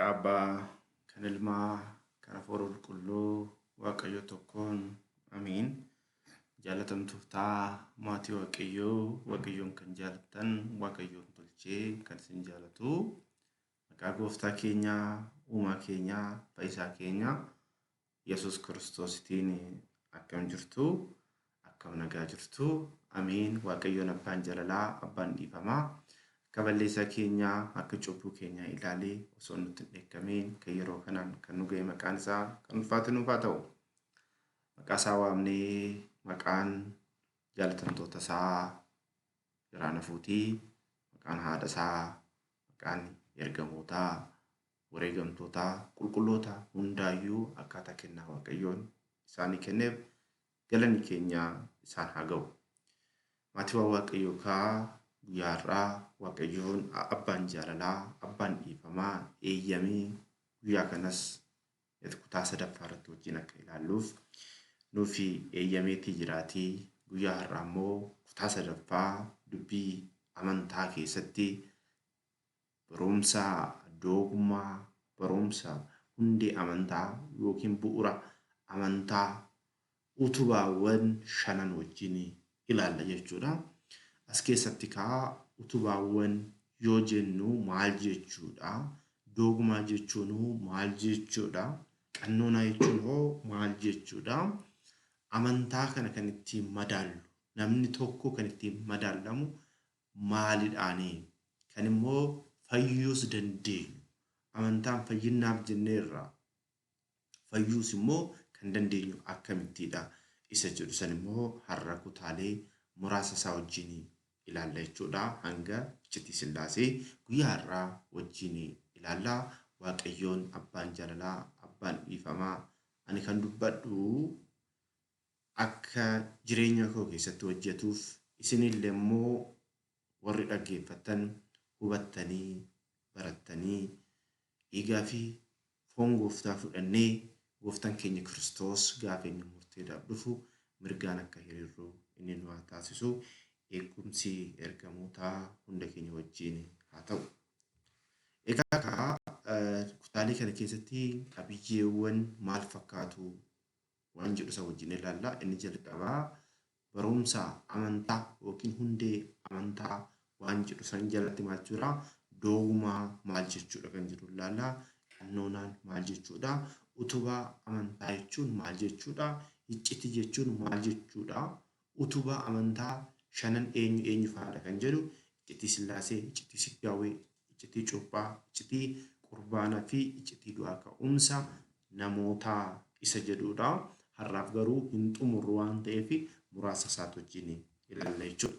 Maqaa Abbaa, kan Ilmaa, kan Hafuura Qulqulluu, Waaqayyo tokkoon, amiin. Jaalatamtoota maatii Waaqayyoo, Waaqayyoon kan jaalattan, Waaqayyoon tolchee kan isin jaalatu, maqaa Gooftaa keenyaa, Uumaa keenyaa, Fayyisaa keenya, Yesuus Kiristoositiin akkam jirtu, akkam nagaa jirtu, amiin. Waaqayyoon Abbaan jaalalaa, Abbaan dhiifamaa, akka balleessaa keenyaa, akka cubbuu keenyaa ilaalee osoo nutti hin dheekkamiin kan yeroo kanaan kan nu ga'e maqaan isaa kan ulfaatu nuuf haa ta'u. Maqaa isaa waamnee maqaan jaalatamtoota isaa irraa nafuutii, maqaan haadha isaa, maqaan ergamootaa, wareegamtootaa, qulqulloota hundaayyuu akkaataa kennaa Waaqayyoon isaanii kenneef galanni keenya isaan haa ga'u. Maatiiwwan Waaqayyoo kaa guyyaa har'aa Waaqayyoon Abbaan jaalalaa, Abbaan dhiifamaa eeyyamee guyyaa kanas kutaa sadaffaa irratti wajjin akka ilaalluuf nuufi eeyyameetii jiraatii. Guyyaa har'aa immoo kutaa sadaffaa dubbii amantaa keessatti barumsa doogmaa, barumsa hundee amantaa yookiin bu'uura amantaa utubaawwan shanan wajjin ilaalla jechuudha. As keessatti kaa utubaawwan yoo jennu maal jechuudha? Doogmaa jechuun maal jechuudha? Qannoonaa jechuun hoo maal jechuudha? Amantaa kana kan ittiin madaallu, namni tokko kan ittiin madaalamu maalidhaani? Kan immoo fayyuus dandeenyu. Amantaan fayyinaaf jenneerra. Fayyuus immoo kan dandeenyu akkamittiidha? Isa jedhu san immoo har'a kutaalee muraasa isaa wajjin ilaalla jechuudha. Hanga iccitii Sillaasee guyyaa har'aa wajjin ilaalla. Waaqayyoon Abbaan jaalalaa, Abbaan dhiifamaa, ani kan dubbadhu akka jireenya koo keessatti hojjetuuf isinillee immoo warri dhaggeeffattan hubattanii barattanii dhiigaa fi foon gooftaa fudhannee gooftaan keenya Kiristoos gaafa inni murteedhaaf dhufu mirgaan akka hiriirru inni nu haa taasisu. Eegumsi ergamootaa hunda keenya wajjin haa ta'u. Egaa kutaalee kana keessatti qabiyyeewwan maal fakkaatu waan jedhu isa wajjin ilaalla. Inni jalqabaa barumsa amantaa yookiin hundee amantaa waan jedhu san jalatti maal jira? Doogmaa maal jechuudha kan jedhu ilaalla. Qannoonaan maal jechuudha? Utubaa amantaa jechuun maal jechuudha? Iccitii jechuun maal jechuudha? Utubaa amantaa shanan eenyu eenyu fa'aadha kan jedhu iccitii Sillaasee, iccitii Siggaawwee, iccitii Cuuphaa, iccitii Qurbaanaa fi iccitii du'aa ka'umsa namootaa isa jedhudha. Har'aaf garuu hin xumurru waan ta'eef muraasa isaatu wajjin ilaalla jechuudha.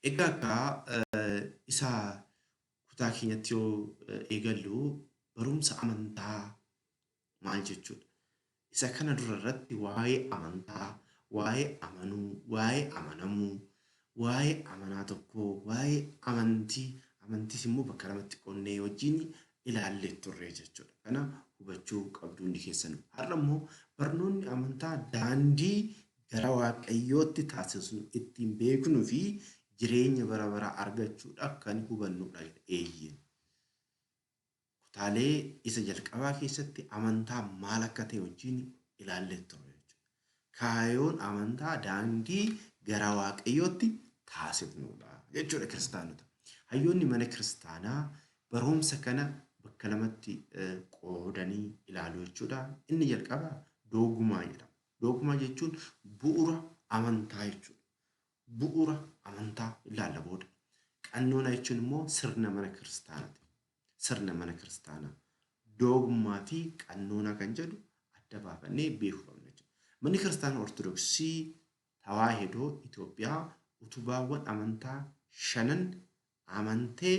Egaa akka isa kutaa keenyatti yoo eegallu barumsa amantaa maal jechuudha? Isa kana dura irratti waa'ee amantaa, waa'ee amanuu, waa'ee amanamuu, waa'ee amanaa tokkoo, waa'ee amantii, amantiis immoo bakka lamatti qoonnee wajjin ilaallee turre jechuudha. Kana hubachuu qabdu hundi keessan. Har'a immoo barnoonni amantaa daandii gara Waaqayyootti taasisnu ittiin beeknuu fi jireenya bara baraa argachuudhaaf kan hubannudha. Eeyyeen. Kutaalee isa jalqabaa keessatti amantaa maal akka ta'e wajjin ilaallee turre jechuudha. Kaayoon amantaa daandii gara Waaqayyootti taasifnudha jechuudha kiristaanota. Hayyoonni mana kiristaanaa barumsa kana bakka lamatti qoodanii ilaalu jechuudha. Inni jalqabaa doogumaa jedhama. Doogumaa jechuun bu'uura amantaa jechuudha. Bu'uura amantaa ilaalla booda. Qannoonaa jechuun immoo sirna mana kiristaanaati. Sirna mana kiristaanaa. Doogmaa fi qannoonaa kan jedhu adda baafannee beekuu qabna jechuudha. Manni kiristaanaa Ortodoksii Tawaahidoo Itoophiyaa utubaawwan amantaa shanan amantee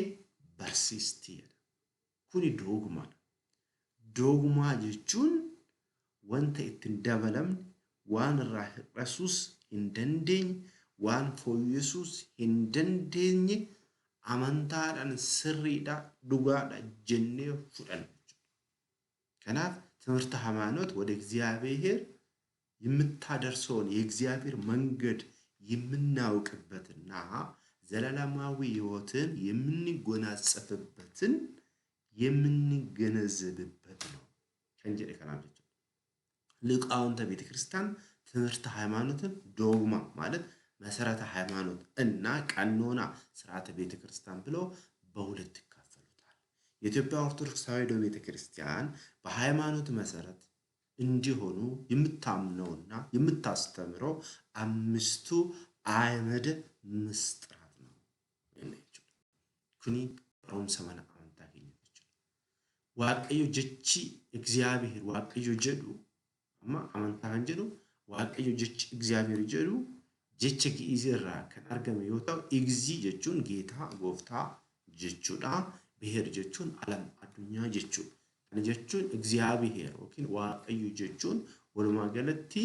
barsiisti jedha. Kuni doogmaadha. Doogmaa jechuun wanta itti hin dabalamne, waan irraa hir'asuus hin dandeenye, waan fooyyessuus hin dandeenye amantaadhaan sirriidha, dhugaadha jennee fudhanna jechuudha. Kanaaf ትምህርተ ሃይማኖት ወደ እግዚአብሔር የምታደርሰውን የእግዚአብሔር መንገድ የምናውቅበትና ዘላለማዊ ሕይወትን የምንጎናጸፍበትን የምንገነዘብበት ነው kan jedhe kanaaf jechuudha. ሊቃውንተ ቤተ ክርስቲያን ትምህርተ ሃይማኖትን ዶግማ ማለት መሰረተ ሃይማኖት እና ቀኖና ስርዓተ ቤተ ክርስቲያን ብለው በሁለት ይካፈሉታል። የኢትዮጵያ ኦርቶዶክስ ተዋሕዶ ቤተ ክርስቲያን በሃይማኖት መሰረት እንዲሆኑ የምታምነውና የምታስተምረው አምስቱ አዕማደ ምስጢራት ነው። Kuni barumsa mana amantaa keenya jechuudha. Waaqayyo jechi እግዚአብሔር Waaqayyo jedhu amma amantaa kan jedhu Waaqayyo jechi እግዚአብሔር jedhu jecha Gi'izii irraa kan argame yoo ta'u, እግዚ jechuun ጌታ gooftaa jechuudha. ብሔር jechuun ዓለም addunyaa jechuudha. Kana jechuun እግዚአብሔር yookiin Waaqayyo jechuun walumaa galatti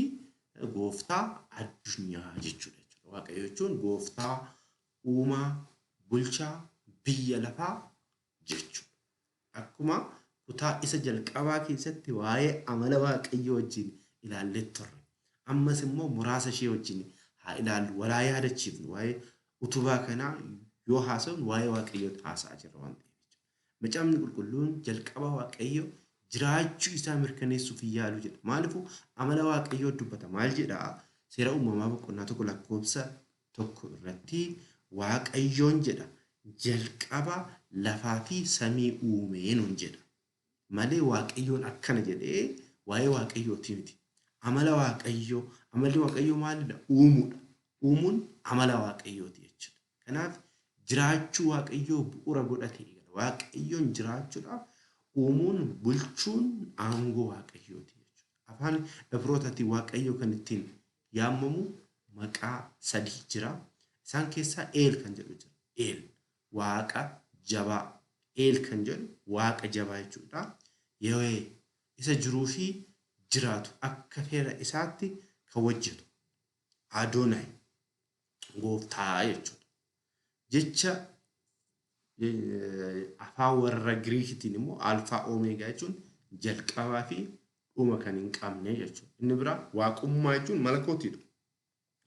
gooftaa addunyaa jechuudha. Waaqayyo jechuun gooftaa uumaa bulchaa biyya lafaa jechuudha. Akkuma kutaa isa jalqabaa keessatti waa'ee amala Waaqayyoo wajjin ilaallee turre. Ammas immoo muraasa ishee wajjin haa ilaallu, walaa yaadachiifnu. Waa'ee utubaa kanaa yoo haasofnu waa'ee Waaqayyootti haasa'aa jirra waan ta'eef. Macaafni Qulqulluun jalqaba Waaqayyo jiraachuu isaa mirkaneessuuf yaalu jedha. Maaliifuu amala Waaqayyoo dubbata. Maal jedhaa? Seera Uumamaa boqonnaa 1 lakkoofsa 1 irratti Waaqayyoon jedha jalqaba lafaa fi samii uumee nuun jedha. Malee Waaqayyoon akkana jedhee waa'ee Waaqayyooti miti. Amala Waaqayyoo, amalli Waaqayyoo maalidha? Uumuudha. Uumuun amala Waaqayyooti jechuudha. Kanaaf jiraachuu Waaqayyoo bu'uura godhatee eegala. Waaqayyoon jiraachuudhaaf uumuun bulchuun aangoo Waaqayyooti jechuudha. Afaan Ibrootaatiin Waaqayyo kan ittiin yaamamu maqaa sadii jira. Isaan keessaa Eel kan jedhu jira. Eel Waaqa jabaa. Eel kan jedhu Waaqa jabaa jechuudha. Yahweh isa jiruu fi jiraatu akka fedha isaatti kan hojjetu. Adonai gooftaa jechuudha. Jecha afaan warra Giriikitiin immoo Alfaa Omeegaa jechuun jalqabaa fi dhuma kan hin qabne jechuudha. Inni biraa waaqummaa jechuun malakootiidha.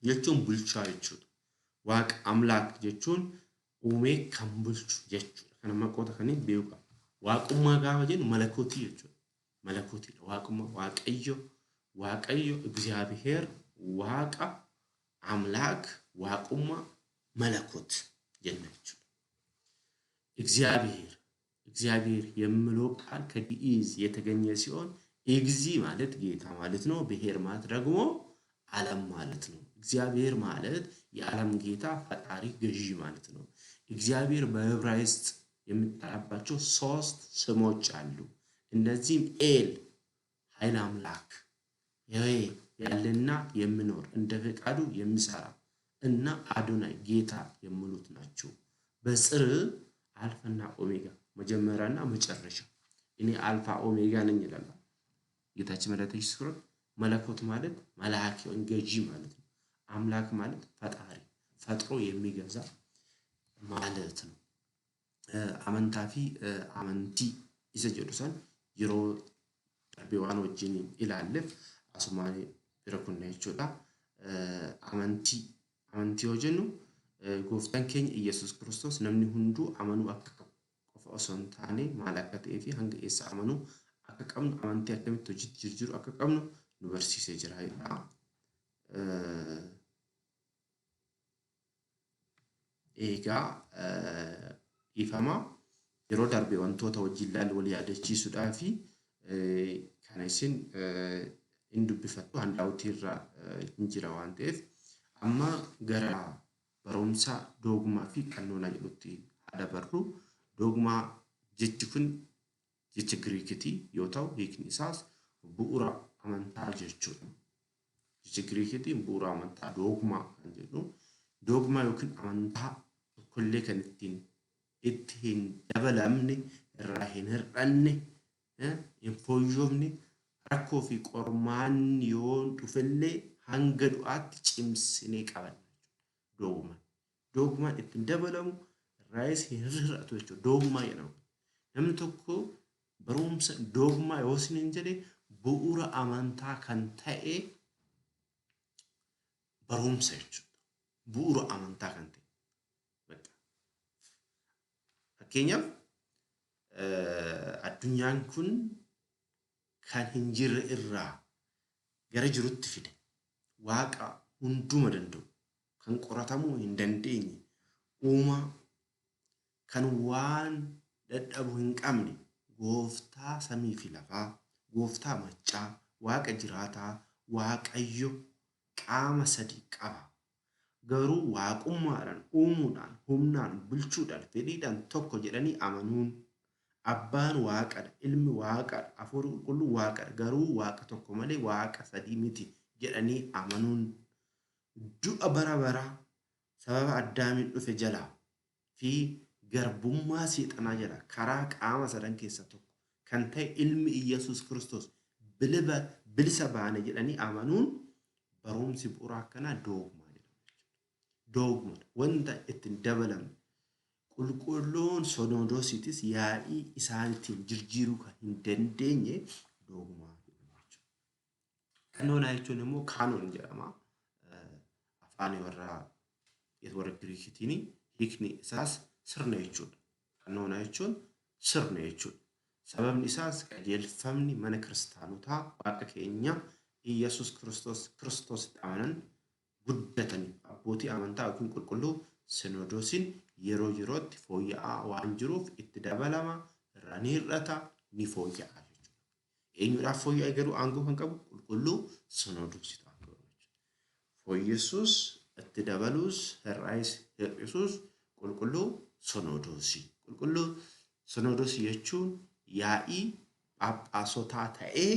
Jechuun bulchaa jechuudha. Waaqa አምላክ jechuun uumee kan bulchu jechuudha. Kana maqoota kanneen beekuu qabna. Waaqummaa gaafa jennu malakootii jechuudha. Malakootiidha. Waaqummaa Waaqayyo, Waaqayyo እግዚአብሔር Waaqa አምላክ waaqummaa መለኮት jenna jechuudha. እግዚአብሔር እግዚአብሔር የሚለው ቃል ከግዕዝ የተገኘ ሲሆን እግዚ ማለት ጌታ ማለት ነው። ብሔር ማለት ደግሞ ዓለም ማለት ነው። እግዚአብሔር ማለት የዓለም ጌታ ፈጣሪ ገዢ ማለት ነው። እግዚአብሔር በዕብራይስጥ የሚጠራባቸው ሶስት ስሞች አሉ። እነዚህም ኤል ኃይል አምላክ፣ ያዌ ያለና የሚኖር እንደ ፈቃዱ የሚሰራ እና አዶናይ ጌታ የሚሉት ናቸው። በጽርዕ አልፋና ኦሜጋ መጀመሪያና መጨረሻ እኔ አልፋ ኦሜጋ ነኝ ይላል ጌታችን መድኃኒታችን ኢየሱስ ክርስቶስ። መለኮት ማለት መላክ ወይም ገዢ ማለት ነው። አምላክ ማለት ፈጣሪ ፈጥሮ የሚገዛ ማለት ነው። Amantaa fi amantii isa jedhu san yeroo darbe waan wajjin ilaalleef asumaan bira kunna jechuudha. Amantii amantii yoo jennu gooftaan keenya Iyyasuus Kiristoos namni hunduu amanuu akka qabu qofa osoo hin taane maal akka ta'ee fi hanga eessa amanuu akka qabnu amantii akkamitti hojiitti jijjiiruu akka qabnu nu barsiisee jira jechuudha. Egaa dhiifama yeroo darbe wantoota wajjin ilaalle wal yaadachiisuudhaa fi kana isin hin dubbifattu handaawutii irra hin jira waan ta'eef amma gara barumsa doogmaa fi qannoonaa jedhutti haa dabarru. Doogmaa jechi kun jecha Giriikitii yoo ta'u hiikni isaas bu'uura amantaa jechuudha. Jecha Giriikitiin bu'uura amantaa doogmaa kan jedhu doogmaa yookiin amantaa tokkollee kan ittiin itti hin dabalamne irraa hin hir'anne hin fooyyofne rakkoo fi qormaanni yoo dhufellee hanga du'aatti cimsinee qabanna jechuudha. Doogmaan. Doogmaan ittiin dabalamu irraayis hin hir'atu jechuudha. Doogmaa jedhama. Namni tokko barumsa doogmaa yoo isiniin jedhe bu'uura amantaa kan ta'e barumsa jechuudha. Bu'uura amantaa kan ta'e. Fakkeenyaaf Addunyaan kun kan hin jirre irraa gara jirutti fide. Waaqa hunduma danda'u, kan qoratamuu hin dandeenye, uumaa kan waan dadhabu hin qabne, gooftaa samii fi lafaa, gooftaa maccaa, waaqa jiraataa, Waaqayyo qaama sadi qaba. Garuu waaqummaadhaan, uumuudhaan, humnaan, bulchuudhaan, fedhiidhaan tokko jedhanii amanuun abbaan waaqadha, ilmi waaqadha, hafuurri qulqulluun waaqadha, garuu waaqa tokko malee waaqa sadii miti jedhanii amanuun du'a bara baraa sababa Addaamiin dhufe jalaa fi garbummaa seexanaa jalaa karaa qaama sadan keessaa tokko kan ta'e ilmi Iyyasuus Kiristoos bilisa baane jedhanii amanuun barumsi bu'uura akkanaa doogmaa jedhama jechuudha. Doogmadha. Wanta ittiin dabalamne qulqulluun sonodoosiitis yaa'ii isaaniitiin jijjiiruu kan hin dandeenye doogmaa jedhama jechuudha. Qannoonaa jechuun immoo kaanoon jedhama. Afaan warra Giriikitiin hiikni isaas sirna jechuudha. Qannoonaa jechuun sirna jechuudha. Sababni isaas qajeelfamni mana kiristaanotaa waaqa keenya Iyyasuus Kiristoos Kiristoositti amanan guddatanii abbootii amantaa yookiin qulqulluu sinodoosiin yeroo yerootti fooyya'aa waan jiruuf itti dabalama, irraa ni hir'ata, ni fooyya'a jechuudha. Eenyuudhaaf fooyya'e garuu aangoo kan qabu qulqulluu sinodoositu aangoo qaba jechuudha. Fooyyessuus, itti dabaluus, hir'aayis hir'isuus qulqulluu sinodoosii. Qulqulluu sinodoosii jechuun yaa'ii phaaphaasotaa ta'ee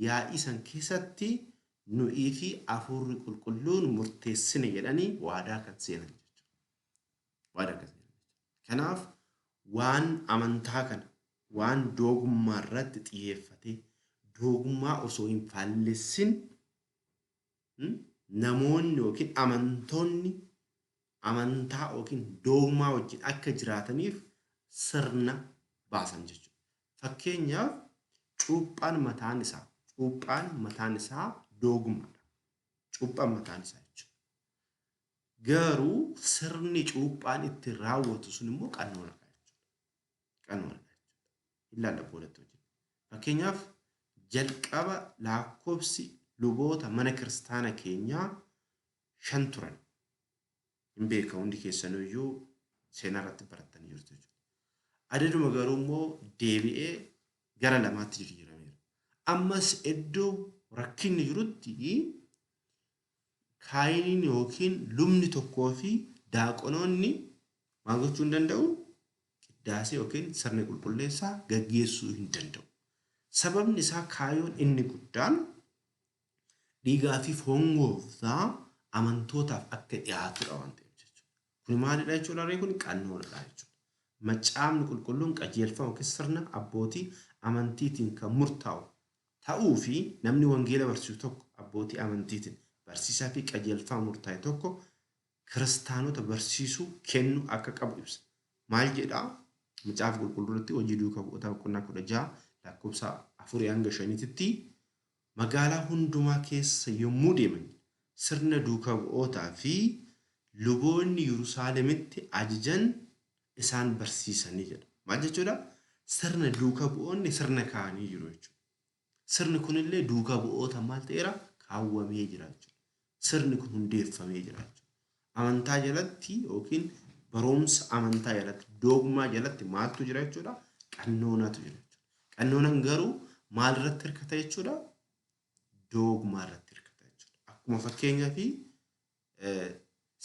yaa'ii san keessatti nu'ii fi hafuurri qulqulluun murteessine jedhanii waadaa kan seenan jechuudha. Waadaa kan seenan jechuudha. Kanaaf waan amantaa kana waan doogummaa irratti xiyyeeffatee doogummaa osoo hin faallessin namoonni yookiin amantoonni amantaa yookiin doogmaa wajjin akka jiraataniif sirna baasan jechuudha. Fakkeenyaaf cuuphaan mataan isaa cuuphaan mataan isaa doogmaadha. Cuuphaan mataan isaa jechuudha. Garuu sirni cuuphaan itti raawwatu sun immoo qannoonadha jechuudha. Qannoonadha jechuudha. Ilaalla boodatti wajjin. Fakkeenyaaf jalqaba lakkoofsi luboota mana kiristaana keenyaa 5 turan. Hin beeka hundi keessanuyyuu seenaa irratti barattanii jirtu jechuudha. Adaduma garuu immoo deebi'ee gara 2tti jijjiirameera. Ammas iddoo rakkinni jirutti kaayiniin yookiin lubni tokkoo fi daaqonoonni maal gochuu hin danda'u? Qiddaasee yookiin sirna qulqulleessaa gaggeessuu hin danda'u. Sababni isaa kaayoon inni guddaan dhiigaa fi foon gooftaa amantootaaf akka dhiyaatudha waan ta'eef jechuudha. Kun maalidha jechuudha ree kun qannoonadha jechuudha. Macaafni qulqulluun qajeelfama yookiin sirna abbootii amantiitiin kan murtaa'u ta'uu fi namni wangeela barsiisu tokko abbootii amantiitiin barsiisaa fi qajeelfama murtaa'e tokko kiristaanota barsiisuu kennu akka qabu ibsa. Maal jedhaa? Macaafa qulqulluu irratti hojii duukaa bu'ootaa boqonnaa 16 lakkoofsa 4 hanga 5tti magaalaa hundumaa keessa yommuu deeman sirna duukaa bu'ootaa fi luboonni Yerusaalemitti ajajan isaan barsiisanii jedha. Maal jechuudha? Sirna duukaa bu'oonni sirna kaa'anii jiru jechuudha. Sirni kunillee duukaa bu'oota maal ta'eera? Kaawwamee jira jechuudha. Sirni kun hundeeffamee jira jechuudha. Amantaa jalatti yookiin barumsa amantaa jalatti doogmaa jalatti maaltu jira jechuudha? Qannoonatu jira jechuudha. Qannoonan garuu maal irratti hirkata jechuudha? Doogmaa irratti hirkata jechuudha. Akkuma fakkeenyaa fi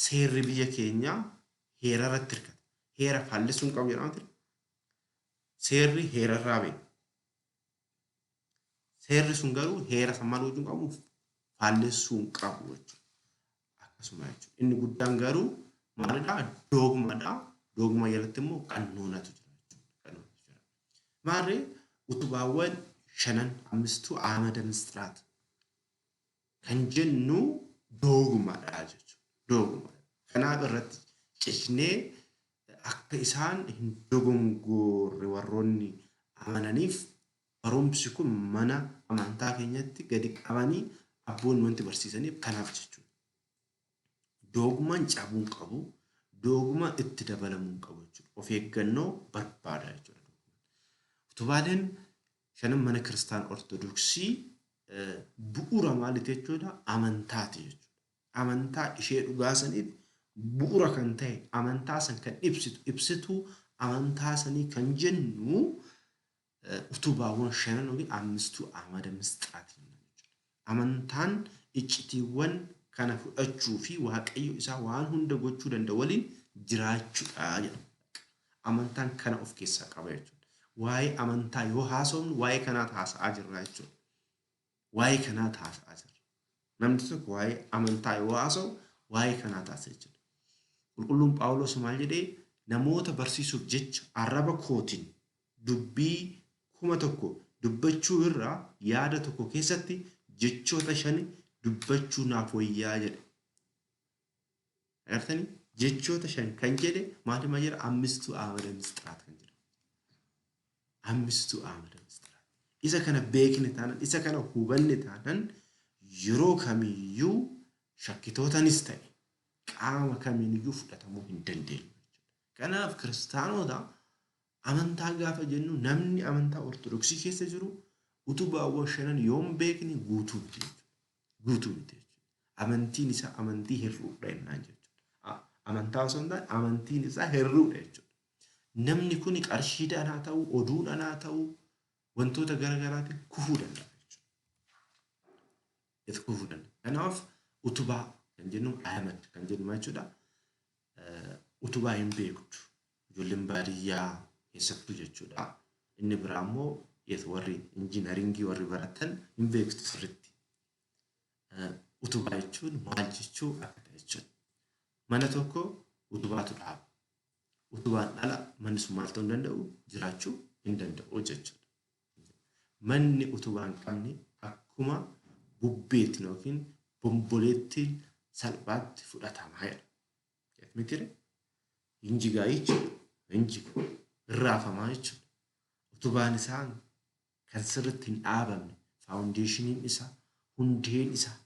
seerri biyya keenyaa heera irratti hirkata. Heera faallessuu hin qabu jedhama ture. Seerri heera irraa ba'e. Seerri sun garuu heera san maal gochuu hin qabu? Faallessuu hin qabu jechuudha. Akkasuma jechuudha. Inni guddaan garuu maalidha? Doogmadha. Doogma jalatti immoo qannoonatu jira jechuudha. Qannoonatu jira. Maarree utubaawwan shanan ammistuu aamada mistiraat kan jennu doogmadha jechuudha. Doogmadha. Kanaaf irratti cichnee akka isaan hin dogongorre warroonni amananiif barumsi kun mana amantaa keenyatti gadi qabanii abboonni wanti barsiisaniif kanaaf jechuudha. Doogmaan cabuu hin qabu, doogmaa itti dabalamuu hin qabu jechuudha. Of eeggannoo barbaada jechuudha. Utubaaleen shanan mana kiristaana Ortodoksii bu'uura maaliiti jechuudha? Amantaati jechuudha. Amantaa ishee dhugaa saniif bu'uura kan ta'e, amantaa san kan ibsitu, ibsituu amantaa sanii kan jennu utubaawwan shanan yookiin ammistuu amada misxiraati jenna jechuudha. Amantaan iccitiiwwan kana fudhachuu fi Waaqayyo isaa waan hunda gochuu danda'u waliin jiraachuudha jedha. Amantaan kana of keessaa qaba jechuudha. Waa'ee amantaa yoo haasofnu waa'ee kanaatu haasa'aa jirra jechuudha. Waa'ee kanaatu haasa'aa jirra. Namni tokko waa'ee amantaa yoo haasa'u waa'ee kanaa taasisa jechuudha. Qulqulluun Phaawulos maal jedhee? Namoota barsiisuuf jecha arraba kootiin dubbii 1000 dubbachuu irra yaada tokko keessatti jechoota shani dubbachuu naaf wayyaa jedhe. Agartanii? Jechoota shan kan jedhe maal himaa jira? Ammistuu Ahmada Misxiraat kan jedhamu. Ammistuu Ahmada Misxiraat. Isa kana beekne taanaan, isa kana hubanne taanaan yeroo kamiyyuu shakkitootanis ta'e qaama kamiiniyyuu fudhatamuu hin dandeenyu. Kanaaf kiristaanota amantaa gaafa jennu namni amantaa Ortodoksii keessa jiru utubaawwan shanan yoo hin beekne guutuu miti jechuudha. Guutuu miti jechuudha. Amantiin isaa amantii hir'uudha jennaan jechuudha. Amantaa osoo hin taane amantiin isaa hir'uudha jechuudha. Namni kun qarshiidhaan haa ta'u, oduudhaan haa ta'u, wantoota garaagaraatiin kufuu danda'a jechuudha. Itti kufuu danda'a. Kanaaf utubaa kan jennu Ahmad kan jennu maal jechuudha? Utubaa hin beektu. Ijoolleen baadiyyaa keessattuu jechuudha. Inni biraa immoo warri injiinaringii warri baratan hin beektu sirriitti. Utubaa jechuun maal jechuu akka ta'e jechuudha. Mana tokko utubaatu dhaaba. Utubaan ala manni sun maal ta'uu hin danda'u? Jiraachuu hin danda'u jechuudha. Manni utubaa hin qabne akkuma bubbeetiin yookiin bomboleettiin salphaatti fudhatama jedha. Mitire hin jigaa jechuudha. Hin jiga. Hin raafamaa jechuudha. Utubaan isaa kan sirriitti hin dhaabamne, faawundeeshiniin isaa, hundeen isaa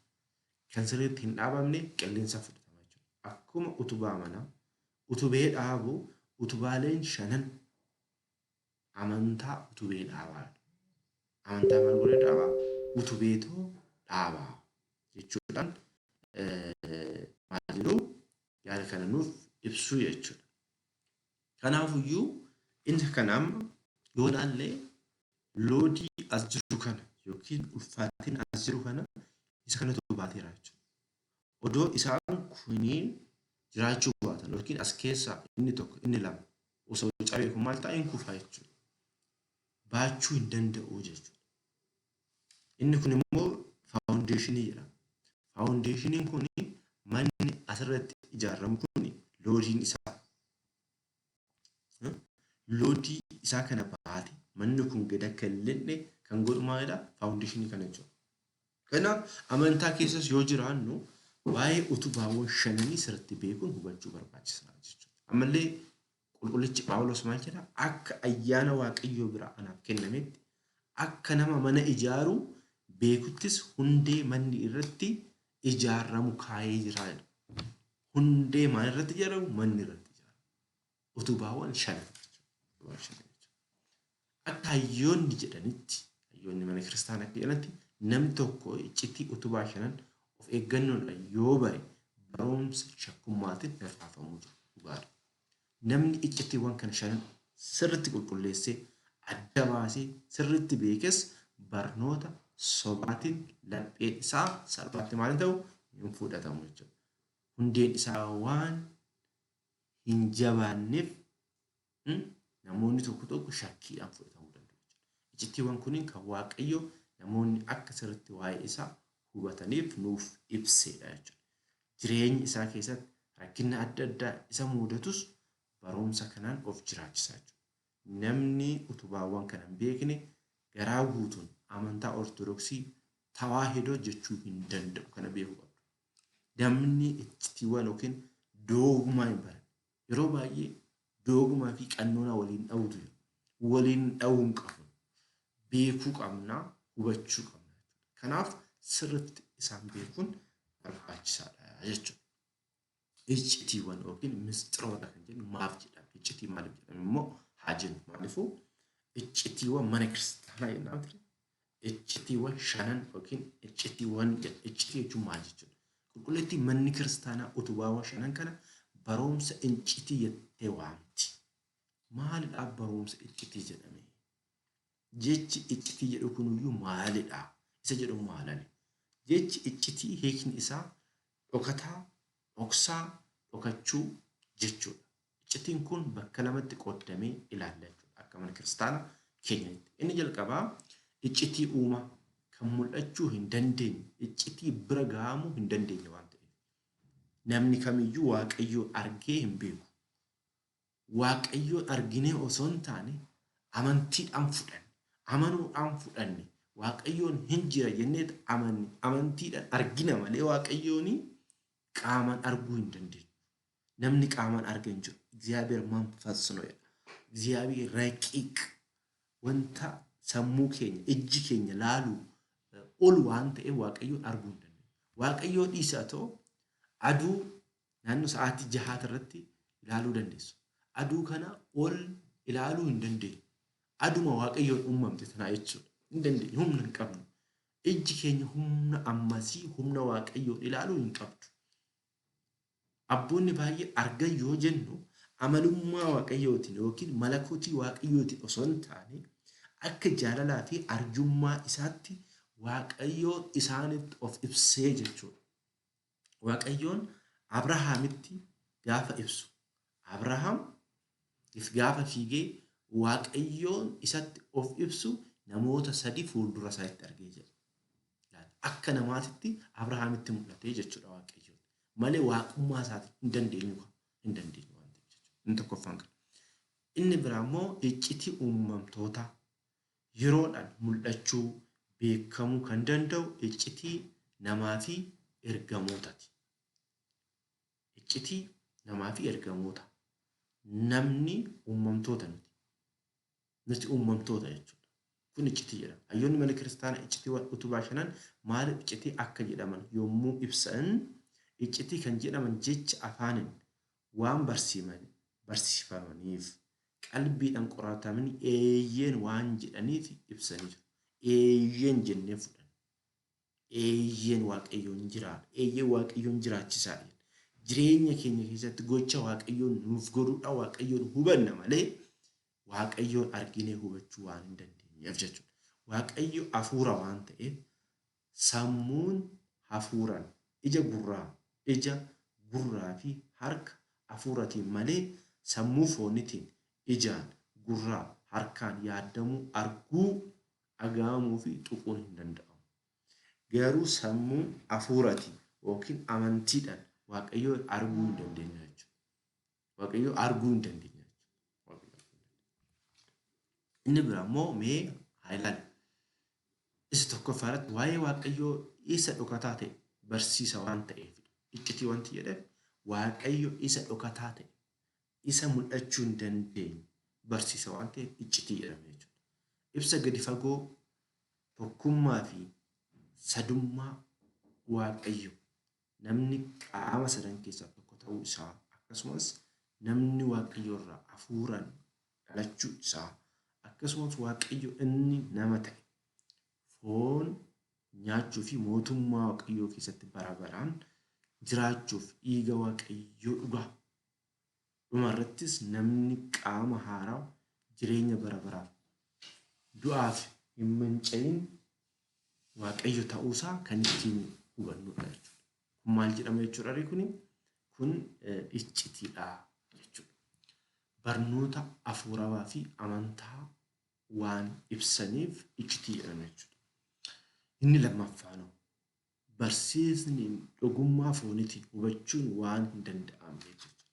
kan sirriitti hin dhaabamne qilleensa fudhatama jechuudha. Akkuma utubaa manaa utubee dhaabu utubaaleen shanan amantaa utubee dhaabaa. Amantaa maal godhee dhaabaa? Utubeetoo dhaabaa jechuudhaan maal jedhu yaada kana nuuf ibsuu jechuudha. Kanaafuyyuu inni kana amma yoo ilaalle loodii as jiru kana yookiin ulfaatina as jiru kana isa kanatu baateera jechuudha. Odoo isaan kuniin jiraachuu baatan yookiin as keessaa inni tokko inni lama osoo cabee kun maal ta'a hin kufa jechuudha. Baachuu hin danda'u jechuudha. Inni kun immoo faawundeeshinii jedhama. Faawundeeshiniin kun manni asirratti ijaaramu kun loodiin isaa loodii isaa kana baate manni kun gad akka hin lixne kan godhu maalidha? Faawundeeshinii kana jechuudha. Kanaaf amantaa keessas yoo jiraannu waa'ee utubaawwan shananii sirriitti beekuun hubachuu barbaachisaadha jechuudha. Ammallee qulqullichi Phaawulos maal jedha? Akka ayyaana Waaqayyoo biraa anaaf kennametti akka nama mana ijaaruu beekuttis hundee manni irratti ijaaramu kaa'ee jira jedha. Hundee maal irratti ijaaramu? Manni irratti ijaaramu. Utubaawwan shanan jechuudha. Akka hayyoonni jedhanitti, hayyoonni mana kiristaanaa akka jedhanitti, namni tokko iccitii utubaa shanan of eeggannoodhaan yoo bare barumsa shakkummaatiin hin raafamuu jedhu. Dhugaadha. Namni iccitiiwwan kana shanan sirriitti qulqulleessee adda baasee sirriitti beekes barnoota sobaatiin lapheen isaa salphaatti maal hin ta'u? Hin fudhatamu jechuudha. Hundeen isaa waan hin jabaanneef namoonni tokko tokko shakkiidhaan fudhatamuu danda'u jechuudha. Iccitiiwwan kunniin kan Waaqayyo namoonni akka sirriitti waa'ee isaa hubataniif nuuf ibseedha jechuudha. Jireenya isaa keessatti rakkina adda addaa isa mudatus barumsa kanaan of jiraachisa jechuudha. Namni utubaawwan kana hin beekne garaa guutuun amantaa Ortodoksii Tawaahidoo jechuu hin danda'u. Kana beekuu qabdu. Namni iccitiiwwan yookiin doogmaa hin baranne. Yeroo baay'ee doogmaa fi qannoonaa waliin dha'uutu jira. Waliin dha'uu hin qabnu. Beekuu qabna, hubachuu qabna jechuudha. Kanaaf sirriitti isaan beekuun barbaachisaadha jechuudha. Iccitiiwwan yookiin misxiroota kan jennu maaf jedhame? Iccitii maaliif jedhame immoo haa jennu. Maaliifuu Iccitiiwwan mana kiristaanaa jennaan ture. Iccitiiwwan shanan yookiin iccitiiwwan jedha. Iccitii jechuun maal jechuudha? Qulqulleettii manni kiristaanaa utubaawwan shanan kana barumsa iccitii jettee waamti. Maalidha barumsa iccitii jedhame? Jechi iccitii jedhu kunuyyuu maalidha? Isa jedhu maalani? Jechi iccitii hiikni isaa dhokataa, dhoksaa, dhokachuu jechuudha. Iccitiin kun bakka lamatti qoodamee ilaalla jechuudha akka mana kiristaana keenyatti. Inni jalqabaa iccitii uumaa kan mul'achuu hin dandeenye, iccitii bira gahamuu hin dandeenye waan ta'eef. Namni kamiyyuu Waaqayyoon argee hin beeku. Waaqayyoon arginee osoo hin taane amantiidhaan fudhanne, amanuudhaan fudhanne, Waaqayyoon hin jira jennee amanne, amantiidhaan argina malee Waaqayyoon qaamaan arguu hin dandeenyu. Namni qaamaan arge hin jiru. እግዚአብሔር መንፈስ ነው jedha. እግዚአብሔር ረቂቅ wanta sammuu keenya ijji keenya laaluu ol waan ta'eef Waaqayyoon arguu hin dandeenyu. Waaqayyoo dhiisaa ta'u aduu naannoo sa'aatii jahaati irratti ilaaluu dandeessu. Aduu kana ol ilaaluu hin dandeenyu. Aduma Waaqayyoon uumamte tanaa jechuudha. Hin dandeenyu, humna hin qabnu. Ijji keenya humna ammasii humna Waaqayyoon ilaaluu hin qabdu. Abboonni baay'ee argan yoo jennu amalummaa Waaqayyootiin yookiin malakootii Waaqayyootiin osoo hin taane akka jaalalaa fi arjummaa isaatti Waaqayyoon isaanitti of ibsee jechuudha. Waaqayyoon Abrahaamitti gaafa ibsu Abrahaam gaafa fiigee Waaqayyoon isatti of ibsu namoota sadi fuuldura isaatti argee jira. Akka namaatitti Abrahaamitti mul'atee jechuudha Waaqayyoon. Malee waaqummaa isaati hin dandeenyu hin dandeenyu waan ta'eef jechuudha. Inni tokkoffaan kana. Inni biraa immoo iccitii uumamtoota yeroodhaan mul'achuu beekamuu kan danda'u iccitii namaa fi ergamootaati. Iccitii namaa fi ergamoota. Namni uumamtoota nuti. Nuti uumamtoota jechuudha. Kun iccitii jedhama. Hayyoonni mana kiristaanaa iccitiiwwan utubaa shanan maaliif iccitii akka jedhaman yommuu ibsan iccitii kan jedhaman jecha afaaniin waan barsiifamaniif qalbiidhaan qoratamanii eeyyeen waan jedhaniif ibsanii jiru. Eeyyeen jennee fudhanna. Eeyyeen Waaqayyoon jiraata. Eeyyeen Waaqayyoon jiraachisaadha. Jireenya keenya keessatti gocha Waaqayyoon nuuf godhuudha Waaqayyoon hubanna malee Waaqayyoon arginee hubachuu waan hin dandeenyeef jechuudha. Waaqayyo hafuura waan ta'eef sammuun hafuuraan ija gurraa fi harka hafuuratiin malee sammuu foonitiin ijaan gurraa harkaan yaadamuu arguu dhaga'amuu fi tuquun hin danda'amu. Garuu sammuu hafuuratiin yookiin amantiidhaan Waaqayyoon arguu hin dandeenya jechuudha. Waaqayyo arguu hin dandeenya jechuudha. Inni biraa immoo mee haa ilaallu. Isa tokkoffaa irratti waa'ee Waaqayyoo isa dhokataa ta'e barsiisa waan ta'eef iccitii wanti jedheef Waaqayyo isa dhokataa ta'e isa mul'achuu hin dandeenye barsiisa waan ta'eef iccitii jedhame jechuudha. Ibsa gadi fagoo tokkummaa fi sadummaa Waaqayyo namni qaama sadan keessaa tokko ta'uu isaa akkasumas namni Waaqayyo irraa hafuuraan dhalachuu isaa akkasumas Waaqayyo inni nama ta'e foon nyaachuu fi mootummaa Waaqayyoo keessatti bara baraan jiraachuuf dhiiga Waaqayyoo dhugaa. Dhumarrattis namni qaama haaraa jireenya bara baraaf du'aaf hin manca'in Waaqayyo ta'uusaa kan ittiin hubannudha jechuudha. Kun maal jedhama jechuudha kuni? Kun iccitiidha jechuudha. Barnoota hafuurawaa fi amantaa waan ibsaniif iccitii jedhama jechuudha. Inni lammaffaanoo barsiisni dhugummaa foonitiin hubachuun waan hin danda'amne jechuudha.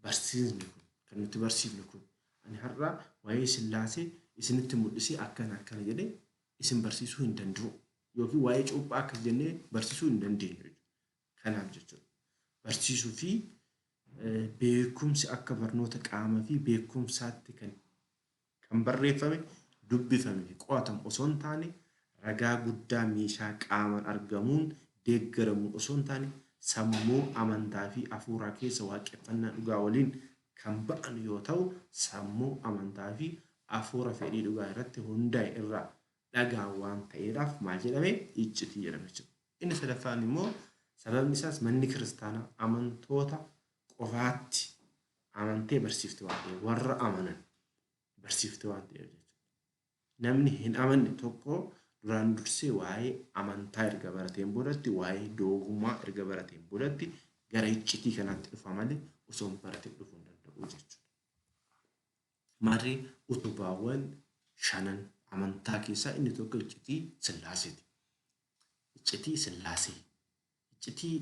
Barsiisni kun kan nuti barsiifnu kun ani har'a waa'ee Sillaasee isinitti mul'isee akkana akkana jedhee isin barsiisuu hin danda'u. Yookiin waa'ee cuuphaa akkas jennee barsiisuu hin dandeenyu jechuudha. Kanaaf jechuudha. Barsiisuu fi beekumsi akka barnoota qaamaa fi beekumsaatti kan barreeffame, dubbifame fi qo'atamu osoo hin taane ragaa guddaa meeshaa qaamaan argamuun deeggaramuun osoo hin taane sammuu amantaa fi hafuuraa keessa waaqeffannaa dhugaa waliin kan ba'an yoo ta'u sammuu amantaa fi hafuura fedhii dhugaa irratti hundaa'e irraa dhagaan waan ta'eedhaaf maal jedhame? Iccitii jedhame jechuudha. Inni sadaffaan immoo sababni isaas manni kiristaanaa amantoota qofaatti amantee barsiifte waan ta'eef, warra amanan barsiifte waan ta'eef jechuudha. Namni hin amanne tokko duraan dursee waa'ee amantaa erga barateen boodatti, waa'ee doogummaa erga barateen boodatti gara iccitii kanaatti dhufa malee osoo hin baratin dhufuu hin danda'u jechuudha. Maarree utubaawwan shanan amantaa keessaa inni tokko iccitii Sillaaseeti. Iccitii Sillaasee. Iccitii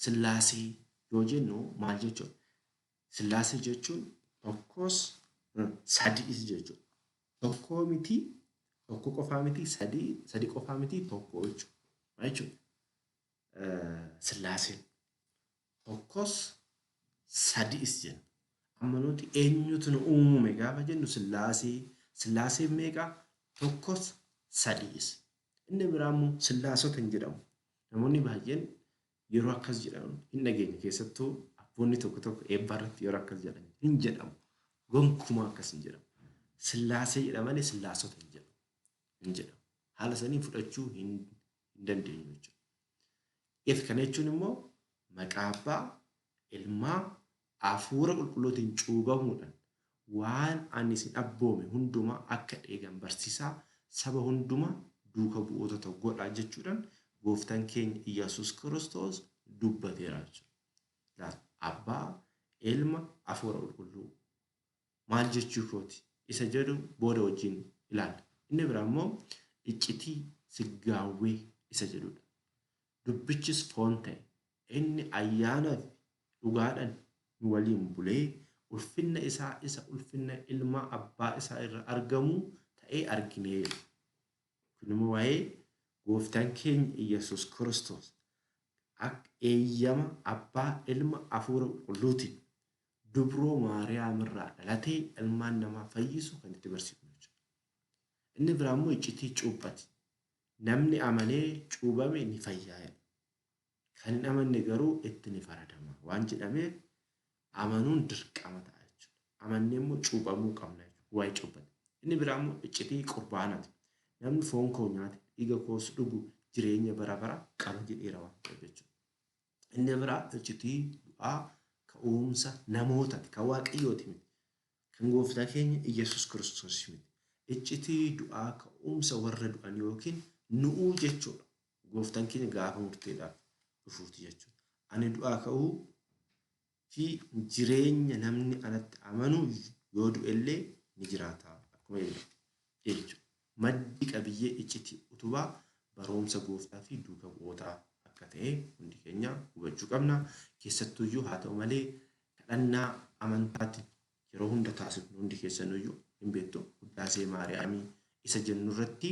Sillaasee yoo jennu maal jechuudha? Sillaasee jechuun tokkos sadiis jechuudha. Tokkoo miti, tokko qofaa miti, sadii, sadi qofaa miti, tokko jechuudha. Maal jechuudha? Sillaaseen tokkos sadiis jenna. Amma nuti eenyutu nu uume gaafa jennu Sillaasee. Sillaaseen meeqa? Tokkos sadiis. Inni biraa immoo Sillaasota hin jedhamu. Namoonni baay'een yeroo akkas jedhan hin dhageenye, keessattuu abboonni tokko tokko eebbaa irratti yeroo akkas jedhan hin jedhamu. Gonkumaa akkas hin jedhamu. Sillaasee jedha malee Sillaasota hin jedhamu. Hin jedhamu. Haala saniin fudhachuu hin dandeenyu jechuudha. If kana jechuun immoo maqaa Abbaa, Ilmaa, Hafuura Qulqulluutiin cuubamuudhaan waan ani isin abboome hundumaa akka eegan barsiisaa, saba hundumaa duuka bu'oota ta'u godhaa jechuudhaan Gooftaan keenya Iyyasuus Kiristoos dubbateera jechuudha. Abbaa, Ilma, Hafuura Qulqulluu maal jechuu kooti isa jedhu booda wajjin ilaalla. Inni biraa immoo iccitii siggaawwee isa jedhudha. Dubbichis foon ta'e, inni ayyaanaa fi dhugaadhaan nu waliin bulee, ulfinna isaa isa ulfinna ilma abbaa isaa irra argamuu ta'ee argine. Kun immoo waa'ee Gooftaan keenya Iyyasuus Kiristoos akka eeyyama Abbaa, Ilma, Hafuura Qulqulluutiin Dubroo Maariyaam irraa dhalatee ilmaan namaa fayyisu kan itti barsiifnu jechuudha. Inni biraa immoo iccitii cuuphati. Namni amanee cuubame ni fayyaa jedha. Kan hin amanne garuu itti ni faradama waan jedhameef amanuun dirqama ta'a jechuudha. Amannee immoo cuuphamuu qabna jechuudha. Waa'ee cuuphati. Inni biraa immoo iccitii qurbaanaati. Namni foon koo nyaate dhiiga koos dhugu jireenya bara bara qaba jedheera waan ta'eef jechuudha. Inni biraa iccitii du'aa ka'umsa namootaati. Kan Waaqayyooti miti. Kan Gooftaa keenya Iyyasuus Kiristoos miti. Iccitii du'aa ka'umsa warra du'an yookiin nu'uu jechuudha. Gooftaan keenya gaafa murteedhaaf dhufuuti jechuudha. Ani du'aa ka'uu fi jireenya, namni anatti amanu yoo du'ellee ni jiraata akkuma jedhe jechuudha. Maddi qabiyyee iccitii utubaa baroomsa Gooftaa fi duuka bu'ootaa akka ta'e hundi keenya hubachuu qabna. Keessattuuyyuu haa ta'u malee kadhannaa amantaatiin yeroo hunda taasifnu hundi keessanuyyuu hin beektu. Wuddaasee Maariyaamii isa jennu irratti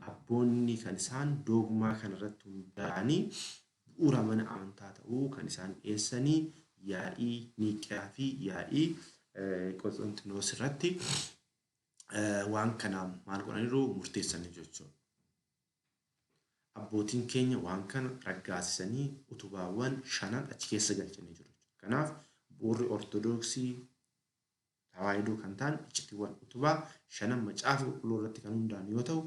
abboonni kan isaan doogmaa kanarratti hundaa'anii bu'uura mana amantaa ta'uu kan isaan dhiyeessanii yaa'ii Niiqiyaa fi yaa'ii Qosxanxinoos irratti waan kana maal godhaniiru? Murteessanii jechuudha. Abbootiin keenya waan kana raggaasisanii utubaawwan shanan achi keessa galchanii jiru. Kanaaf bu'uurri Ortodoksii Tawaahidoo kan ta'an iccitiiwwan utubaa shanan Macaafa Qulqulluu irratti kan hundaa'an yoo ta'u,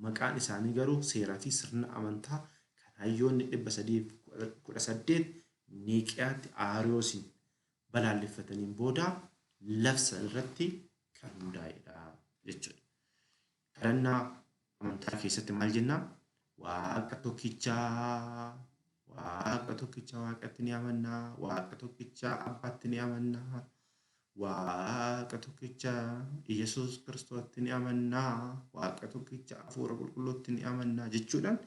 maqaan isaanii garuu seeraa fi sirna amantaa kan hayyoonni 318 Niiqiyaatti Aariyoosiin balaaleffataniin booda labsan irratti kan hundaa'edha jechuudha. Kadhannaa amantaa keessatti maal jennaa? Waaqa tokkichaa, Waaqa tokkicha Waaqatti ni amannaa, Waaqa tokkicha Abbaatti ni amannaa, Waaqa tokkicha Iyyasuus Kiristoositti ni amannaa, Waaqa tokkicha Hafuura Qulqulluutti ni amannaa jechuudhaan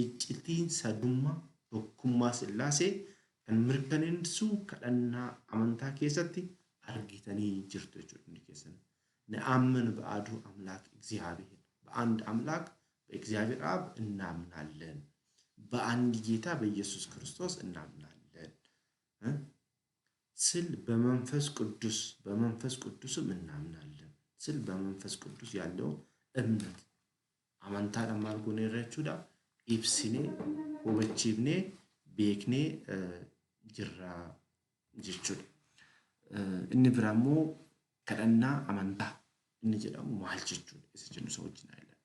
iccitiin sadummaa tokkummaa Sillaasee kan mirkaneessu kadhannaa amantaa keessatti argitanii jirtu jechuudha hundi keessan. ነአምን በአሐዱ አምላክ እግዚአብሔር፣ በአንድ አምላክ በእግዚአብሔር አብ እናምናለን፣ በአንድ ጌታ በኢየሱስ ክርስቶስ እናምናለን ስል በመንፈስ ቅዱስ፣ በመንፈስ ቅዱስም እናምናለን ስል በመንፈስ ቅዱስ ያለውን እምነት amantaadhaan maal gooneerra jechuudha? Ibsinee, hubachiifnee, beeknee jirra jechuudha. Inni biraa immoo kadhannaa amantaa. inni jedhamu maal jechuudha isa jennu isa wajjin haa ilaallu.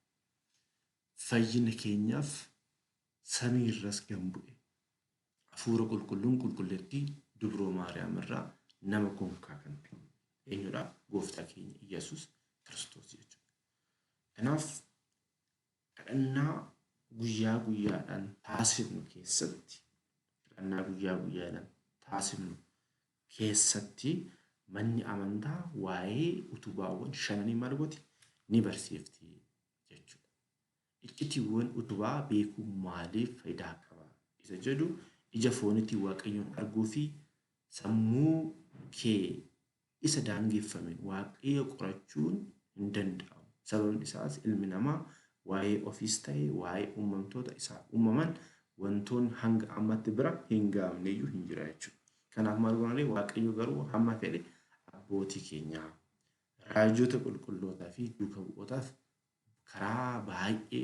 Fayyina keenyaaf samiirras kan bu'e hafuura qulqulluun qulqulleettii dubroo Maariyaam irraa nama gonkaa kan ta'e eenyudha? Gooftaa keenya Iyyasuus Kiristoos jechuudha. Kanaaf kadhannaa guyyaa guyyaadhaan taasifnu keessatti kadhannaa guyyaa guyyaadhaan taasifnu keessatti manni amantaa waa'ee utubaawwan shananii maal gooti? Ni barsiifti jechuudha. Iccitiiwwan utubaa beekuun maaliif faayidaa qaba? Isa jedhu ija fooniitiin Waaqayyoon arguu fi sammuu kee isa daangeffameen Waaqayyo qorachuun hin danda'amu. Sababni isaas ilmi namaa waa'ee ofiis ta'e waa'ee uumamtoota isaaf uumaman wantoonni hanga ammatti bira hin ga'amne iyyuu hin jira jechuudha. Kanaaf maal goonaree Waaqayyo garuu hamma fedhe abbootii keenyaa, raajota qulqullootaa fi duuka bu'ootaaf karaa baay'ee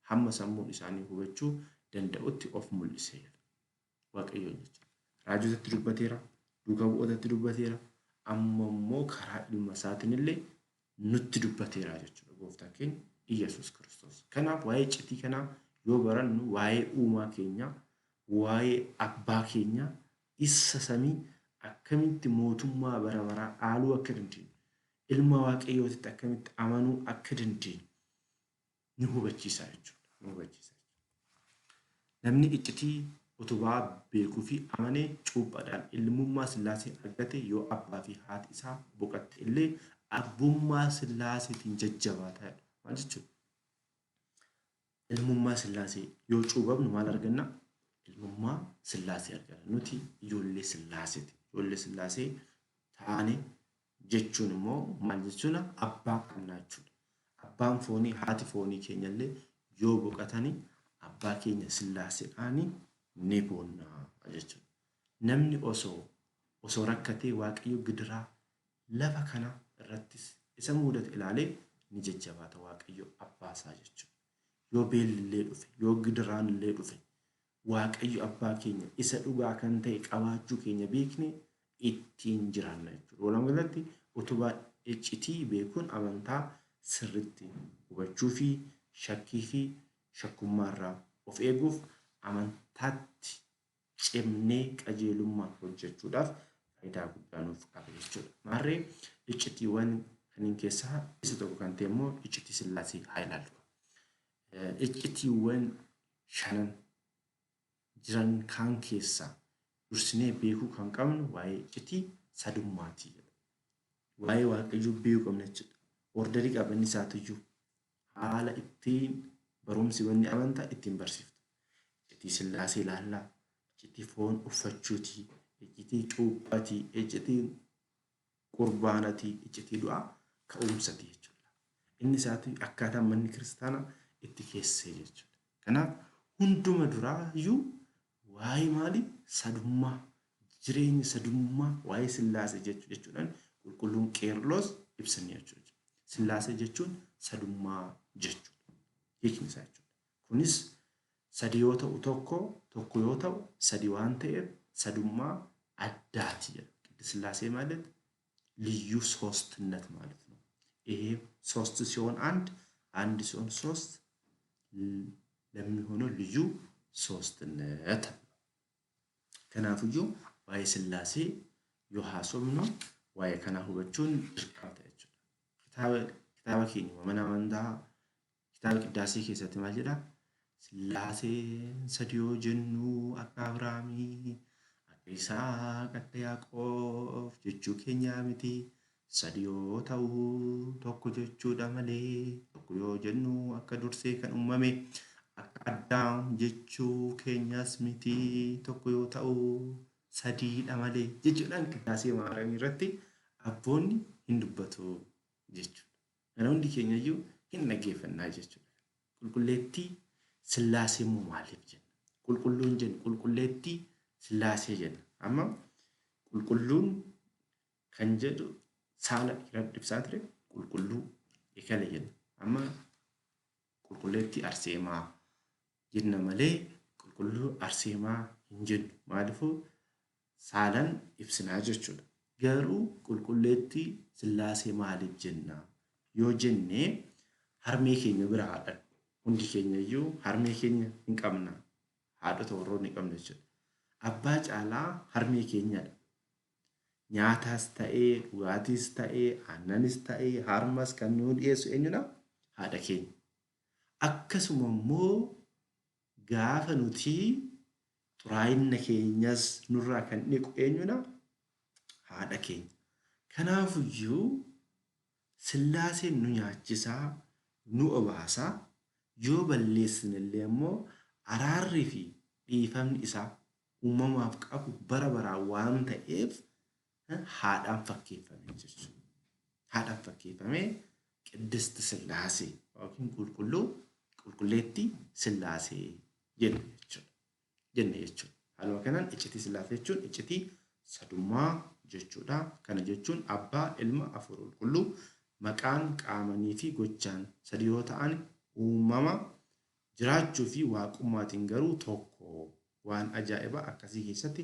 hamma sammuun isaanii hubachuu danda'utti of mul'iseera. Waaqayyoon jechuudha. Raajotatti dubbateera, duuka bu'ootatti dubbateera, amma immoo karaa ilma isaatiin illee nutti dubbateera jechuudha gooftaan keenya Iyyasuus Kiristoos. Kanaaf waa'ee iccitii kanaa yoo barannu waa'ee uumaa keenyaa, waa'ee abbaa keenyaa isa samii akkamitti mootummaa bara baraa dhaaluu akka dandeenyu, ilma Waaqayyootitti akkamitti amanuu akka dandeenyu nu hubachiisa jechuudha. Nu hubachiisa. Namni iccitii utubaa beekuu fi amane cuuphaadhaan ilmummaa Sillaasee argate yoo abbaa fi haati isaa boqatte illee abbummaa Sillaaseetiin jajjabaataa jedha. Maal jechuudha? Ilmummaa Sillaasee yoo cuuphamnu maal arganna? Ilmummaa Sillaasee arganna. Nuti ijoollee Sillaaseeti. Ijoollee Sillaasee taane jechuun immoo maal jechuudha? Abbaa qabna jechuudha. Abbaan foonii haati foonii keenya illee yoo boqatani abbaa keenya Sillaaseedhaani ni boonna jechuudha. Namni osoo osoo rakkatee Waaqayyo gidiraa lafa kana irrattis isa muudate ilaalee ni jajjabaata Waaqayyo abbaa isaa jechuudha. Yoo beelli illee dhufe, yoo gidiraan illee dhufe, Waaqayyo abbaa keenya isa dhugaa kan ta'e qabaachuu keenya beekne ittiin jiraanna jechuudha. Walumaa galatti utubaa iccitii beekuun amantaa sirriitti hubachuu fi shakkii fi shakkummaarraa of eeguuf amantaatti cimnee qajeelummaan hojjechuudhaaf faayidaa guddaa nuuf qaba jechuudha. Maarree iccitiiwwan kanneen keessaa isa tokko kan ta'e immoo iccitii Sillaasee haa ilaallu. Iccitiiwwan shanan jiran kaan keessaa dursinee beekuu kan qabnu waa'ee iccitii sadummaati jedha. Waa'ee Waaqayyoo beekuu qabna jechuudha. Ordarii qaba inni isaatiyyuu. Haala ittiin barumsi wanni amantaa ittiin barsiiftu. Iccitii Sillaasee ilaallaa, iccitii foon uffachuutii, iccitii cuuphaatii, iccitii qurbaanatii, iccitii du'aa ka'umsatii jechuudha. Inni isaatu akkaataa manni kiristaanaa itti keessee jechuudha. Kanaaf hunduma duraa iyyuu waa'ee maalii sadummaa jireenya sadummaa waa'ee Sillaasee jechuudhaan qulqulluun Qeerloos ibsanii jechuudha. Sillaasee jechuun sadummaa jechuudha. Hiikni isaa jechuudha. Kunis sadi yoo ta'u tokko, tokko yoo ta'u sadi waan ta'eef sadummaa addaati jedha. ቅድስት ሥላሴ ማለት ልዩ ሶስትነት ማለት ነው። ይሄ ሶስት ሲሆን አንድ፣ አንድ ሲሆን ሶስት ለሚሆነው ልዩ ሶስትነት Kanaafiyyuu waa'ee Sillaasee yoo haasofnu waa'ee kanaa hubachuun dirqama ta'a jechuudha. Kitaaba kitaaba keenya mana amantaa kitaaba qiddaasee keessatti maal jedha? Sillaaseen sadi yoo jennu akka Abrahaamii, akka Yisaaq, akka Yaaqoob jechuu keenyaa miti. Sadi yoo ta'u tokko jechuudha malee tokko yoo jennu akka dursee kan uumame akka Addaam jechuu keenyas miti tokko yoo ta'u sadiidha malee jechuudhaan qiddaasee Maariyaamii irratti abboonni hin dubbatu jechuudha. Kana hundi keenya iyyuu hin dhaggeeffannaa jechuudha. Qulqulleettii Sillaasee immoo maaliif jenna? Qulqulluun jennu qulqulleettii Sillaasee jenna. Amma qulqulluun kan jedhu saala dhiiraa ibsaa ture qulqulluu ekale jenna. Amma qulqulleettii Arseemaa jenna malee qulqulluu Arseemaa hin jennu. Maaliifuu saalan ibsinaa jechuudha. Garuu qulqulleettii Sillaasee maaliif jenna? Yoo jenne harmee keenya bira haa dhaqnu. Hundi keenya iyyuu harmee keenya hin qabna. Haadhota warroonni qabna jechuudha. Abbaa caalaa harmee keenyadha. Nyaataas ta'ee, dhugaatiis ta'ee, aannanis ta'ee, harmas kan nuu dhiyeessu eenyudha? Haadha keenya. Akkasuma immoo gaafa nuti xuraa'inna keenyas nurraa kan dhiqu eenyudha? Haadha keenya. Kanaafuyyuu Sillaaseen nu nyaachisaa, nu obaasa, yoo balleessinellee ammoo araarri fi dhiifamni isaa uumamaaf qabu bara baraan waan ta'eef haadhaan fakkeeffame jechuudha. Haadhaan fakkeeffamee Qiddist Sillaasee yookiin qulqulluu qulqulleettii Sillaasee jenna jechuudha. Jenne jechuudha. Haaluma kanaan iccitii Sillaasee jechuun iccitii sadummaa jechuudha. Kana jechuun Abbaa, Ilma, Hafuura Qulqulluu maqaan, qaamanii fi gochaan sadi yoo ta'an uumama jiraachuu fi waaqummaatiin garuu tokko. Waan ajaa'ibaa akkasii keessatti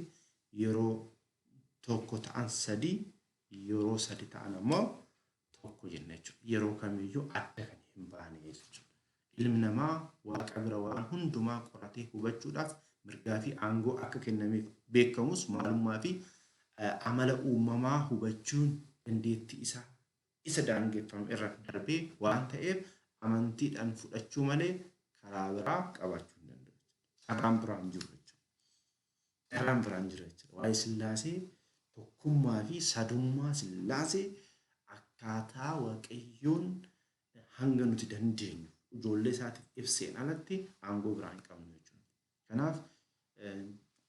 yeroo tokko ta'an sadi, yeroo sadi ta'an ammoo tokko jenna jechuudha. Yeroo kamiyyuu adda kan hin baane jechuudha. Ilmi namaa Waaqa bira waan hundumaa qoratee hubachuudhaaf mirgaa fi aangoo akka kennameef beekamus maalummaa fi amala uumamaa hubachuun dandeettii isaa isa daangeffame irra darbee waan ta'eef amantiidhaan fudhachuu malee karaa biraa qabaachuu hin danda'u. Carraan biraa hin jiru jechuudha. Carraan biraa hin jiru jechuudha. Waa'ee Sillaasee tokkummaa fi sadummaa Sillaasee akkaataa Waaqayyoon hanga nuti dandeenyu ijoollee isaatiif ibseen alatti aangoo biraa hin qabnu jechuudha. Kanaaf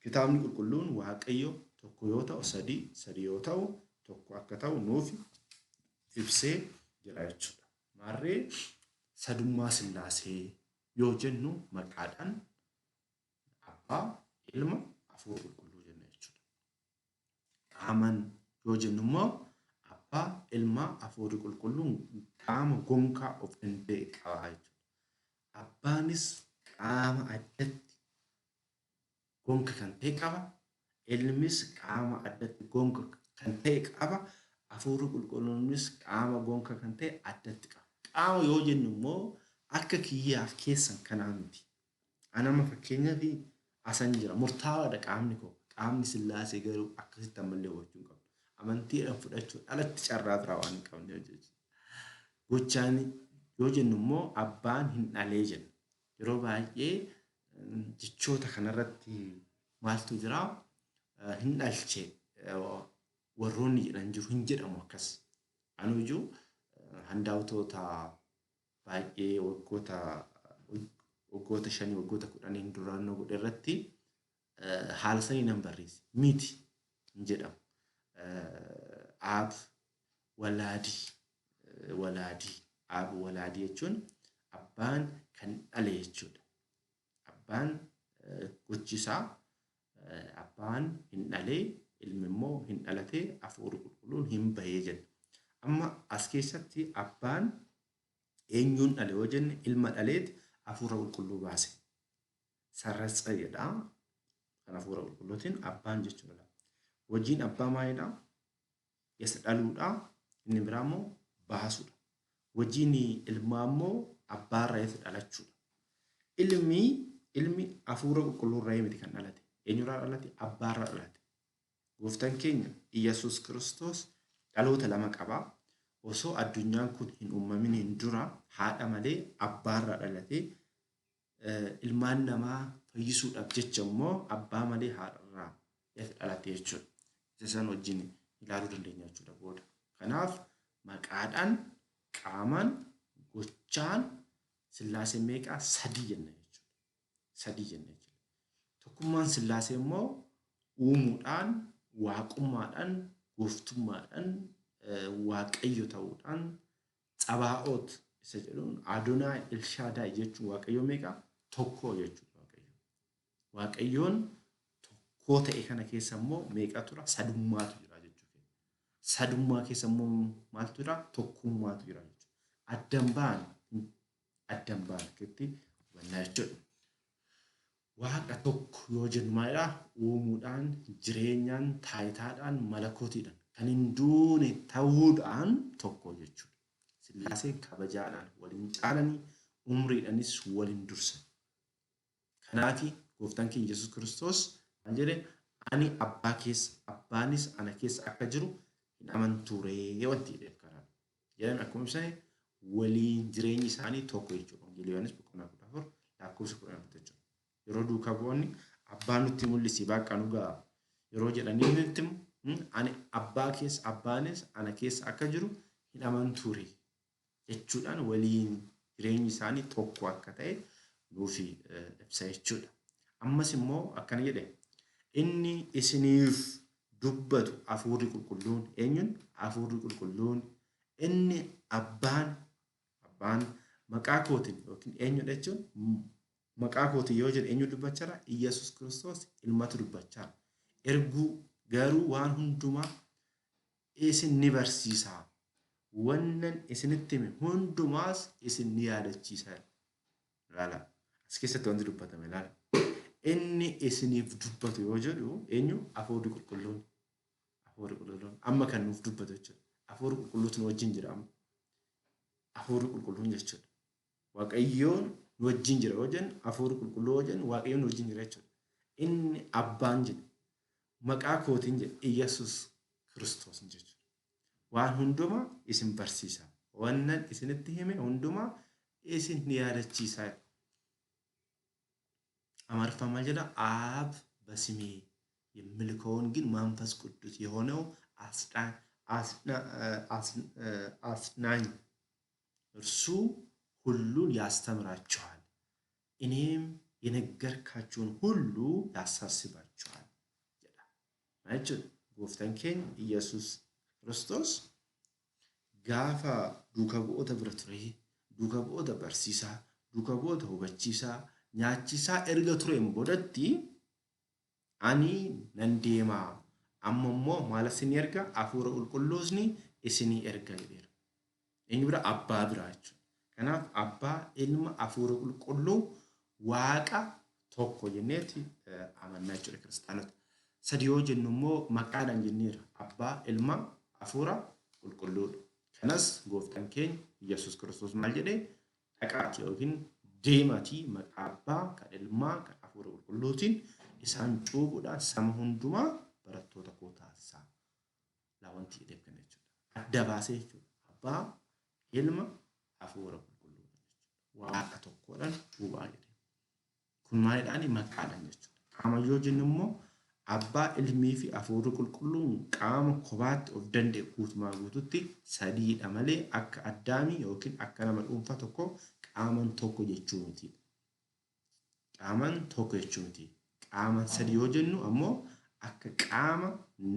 kitaabni qulqulluun Waaqayyo tokko yoo ta'u sadii, sadii yoo ta'u tokko akka ta'u nuuf ibsee jira jechuudha. Maarree sadummaa Sillaasee yoo jennu maqaadhaan Abbaa, Ilma, Hafuura Qulqulluu jenna jechuudha. Qaamaan yoo jennu immoo Abbaa, Ilma, Hafuurri Qulqulluun qaama gonkaa of danda'e qaba jechuudha. Abbaanis qaama addatti gonka kan ta'e qaba. Ilmis qaama addatti gonka kan ta'e qaba. Hafuurri Qulqulluunis qaama gonka kan ta'e addatti qaba. Qaama yoo jennu immoo akka kiyyaaf keessan kanaa miti. An amma fakkeenyaaf asan jira. Murtaawaadha qaamni koo. Qaamni Sillaasee garuu akkasitti ammallee hubachuu hin qabnu. Amantiidhaan fudhachuun alatti carraa biraa waan hin qabneef jechuudha. Gochaan yoo jennu immoo abbaan hin dhalee jenna. Yeroo baay'ee jechoota kanarratti maaltu jira? Hin dhalche warroonni jedhan jiru hin jedhamu akkas. Anuyyuu handaawtoota baay'ee waggoota waggoota shanii waggoota kudhaniin duraannoo godhe irratti haala sanii nan barreesse. Miti hin jedhamu. Aab walaadii walaadii aab walaadii jechuun abbaan kan dhale jechuudha. Abbaan gochi isaa abbaan hin dhalee ilmi immoo hin dhalatee hafuurri qulqulluun hin bahee jenna. Amma as keessatti abbaan eenyuun dhale yoo jenne ilma dhaleet hafuura qulqulluu baase. Sarratsa jedha. Kan hafuura qulqulluutiin abbaan jechuudha. Hojiin abbaa maalidha? Isa dhaluudha. Inni biraa immoo baasuudha. Hojiin ilmaa immoo abbaarraa isa dhalachuudha. Ilmi ilmi hafuura qulqulluurraa miti kan dhalate. Eenyurraa dhalate? Abbaarraa dhalate. Gooftaan keenya Iyyasuus Kiristoos dhaloota lama qaba. Osoo addunyaan kun hin uumaminiin dura haadha malee abbaarraa dhalatee ilmaan namaa fayyisuudhaaf jecha immoo abbaa malee haadharraa dhalate jechuudha. Isa san wajjin ilaaluu dandeenya jechuudha booda. Kanaaf maqaadhaan, qaamaan, gochaan Sillaasee meeqaa sadii jenna jechuudha. Sadii jenna jechuudha. Tokkummaan Sillaasee immoo uumuudhaan, waaqummaadhaan, gooftummaadhaan, waaqayyo ta'uudhaan, Tsabaa'oot isa jedhuun Adonaay Elshaadaay jechuun Waaqayyoo meeqa? Tokkoo jechuudha Waaqayyo. Waaqayyoon tokkoo ta'e kana keessa immoo meeqatu jira? Sadummaatu jira jechuudha. Sadummaa keessa immoo maaltu jira? Tokkummaatu jira jechuudha. Addan ba'an addan ba'an akkatti hubannaa jechuudha. Waaqa tokko yoo jennu maalidha? Uumuudhaan, jireenyaan, taayitaadhaan, malakootiidhaan kan hin duune ta'uudhaan tokko jechuudha. Sillaaseen kabajaadhaan waliin caalanii umriidhaanis waliin dursan. Kanaafi gooftaan keenya Yesuus Kiristoos maal jedhe ani abbaa keessa abbaanis ana keessa akka jiru hin amantuuree wanti jedheef kanaan. Jedhame akkuma ibsame waliin jireenyi isaanii tokko jechuudha. Wangeela Yohaannis boqonnaa 14 lakkoofsa 14 jechuudha. Yeroo duukaa bu'oonni abbaa nutti mul'isi baaqqa nu ga'a yeroo jedhanii nutti ani abbaa keessa abbaanis ana keessa akka jiru hin amantuure jechuudhaan waliin jireenyi isaanii tokko akka ta'e nuuf ibsa jechuudha. Ammas immoo akkana jedhe inni isiniif dubbatu hafuurri qulqulluun eenyuun hafuurri qulqulluun inni abbaan abbaan maqaa kootiin yookiin eenyudha jechuun maqaa kootiin yoo jedhe eenyu dubbachaa jira? Iyyasuus Kiristoos ilmatu dubbachaa jira. Erguu garuu waan hundumaa isin ni barsiisa. Wannan isinitti hime hundumaas isin ni yaadachiisa. Ilaala. As keessatti wanti dubbatame ilaala. Inni isiniif dubbatu yoo jedhu eenyu? Hafuurri qulqulluun. Hafuurri qulqulluun amma kan nuuf dubbatu jechuudha. Hafuurri qulqulluutu nu wajjin jira amma. Hafuurri qulqulluun jechuudha. Waaqayyoon nu wajjin jira yoo jennu hafuurri qulqulluu yoo jennu waaqayyoon nu wajjin jira jechuudha. Inni abbaan jedhe maqaa kootiin jedhe Iyyasuus Kiristoos jechuudha. Waan hundumaa isin barsiisa. Wannan isinitti hime hundumaa isin ni yaadachiisa. Amaariffaan maal jedha? አብ በስሜ የሚልከውን ግን መንፈስ ቅዱስ የሆነው አጽናኝ እርሱ ሁሉን ያስተምራችኋል፣ እኔም የነገርካችሁን ሁሉ ያሳስባችኋል jedha. Jechuudha. Gooftaan keenya Iyyasuus Kiristoos gaafa duuka bu'oota bira ture, duuka bu'oota barsiisaa, duuka bu'oota hubachiisaa, nyaachisaa erga tureen boodatti ani nan deemaa amma immoo maal isinii erga hafuura qulqulluusni isinii erga jedheera. Eenyu bira? Abbaa bira jechuudha. Kanaaf abbaa ilma hafuura qulqulluu waaqa tokko jenneeti amannaa jechuudha kiristaanota. Sadi yoo jennu immoo maqaadhaan jenneera. Abbaa ilma hafuura qulqulluudha. Kanas gooftaan keenya Iyyasuus Kiristoos maal jedhee dhaqaati yookiin deemaatii maqaa abbaa kan ilmaa kan hafuura qulqulluutiin isaan cuuphuudhaan sama hundumaa barattoota koo taasisaa. Laa wanti jedheef kana jechuudha. Adda baasee jechuudha. Abbaa ilma hafuura qulqulluu waaqa tokkodhaan cuuphaa jedhee. Kun maalidhaani? Maqaadhaan jechuudha. Qaama yoo jennu immoo abbaa ilmii fi hafuurri qulqulluun qaama kophaatti of danda'e guutumaa guututti sadiidha malee akka addaamii yookiin akka nama dhuunfaa tokko qaaman tokko jechuu miti. Qaaman tokko jechuu miti. Qaaman sadi yoo jennu ammoo akka qaama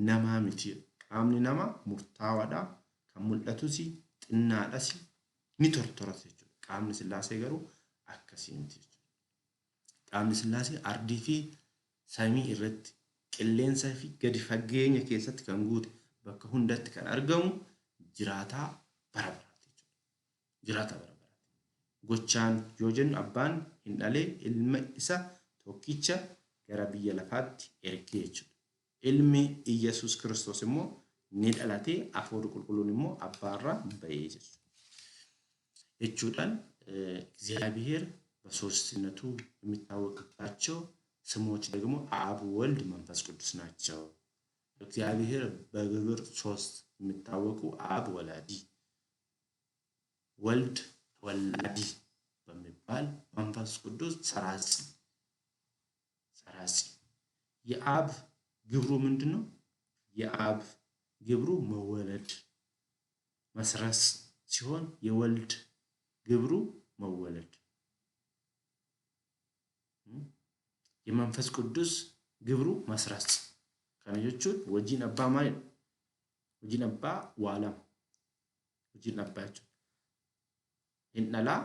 namaa miti. Qaamni namaa murtaawaadha. Kan mul'atus xinnaadhas ni tortorata jechuudha. Qaamni sillaasee garuu akkasii miti jechuudha. Qaamni sillaasee ardii fi samii irratti qilleensaa fi gadi fageenya keessatti kan guute bakka hundatti kan argamu jiraataa bara baraati jechuudha. Jiraataa bara baraati. Gochaan yoo jennu abbaan hin dhalee ilma isa tokkicha gara biyya lafaatti ergee jechuudha. Ilmi Iyyasuus Kiristoos immoo ni dhalatee hafuurri qulqulluun immoo abbaarraa bahee jechuudha. Jechuudhaan እግዚአብሔር በሶስትነቱ የሚታወቅባቸው ስሞች ደግሞ አብ፣ ወልድ፣ መንፈስ ቅዱስ ናቸው። እግዚአብሔር በግብር ሶስት የሚታወቁ አብ ወላዲ፣ ወልድ ተወላዲ በሚባል መንፈስ ቅዱስ ሰራጺ ሰራጺ። የአብ ግብሩ ምንድን ነው? የአብ ግብሩ መወለድ መስረጽ ሲሆን የወልድ ግብሩ መወለድ፣ የመንፈስ ቅዱስ ግብሩ መስረጽ። Kana jechuun hojiin abbaa maalidha? Hojiin abbaa waa lama. Hojiin abbaa jechuudha. Hin dhalaa,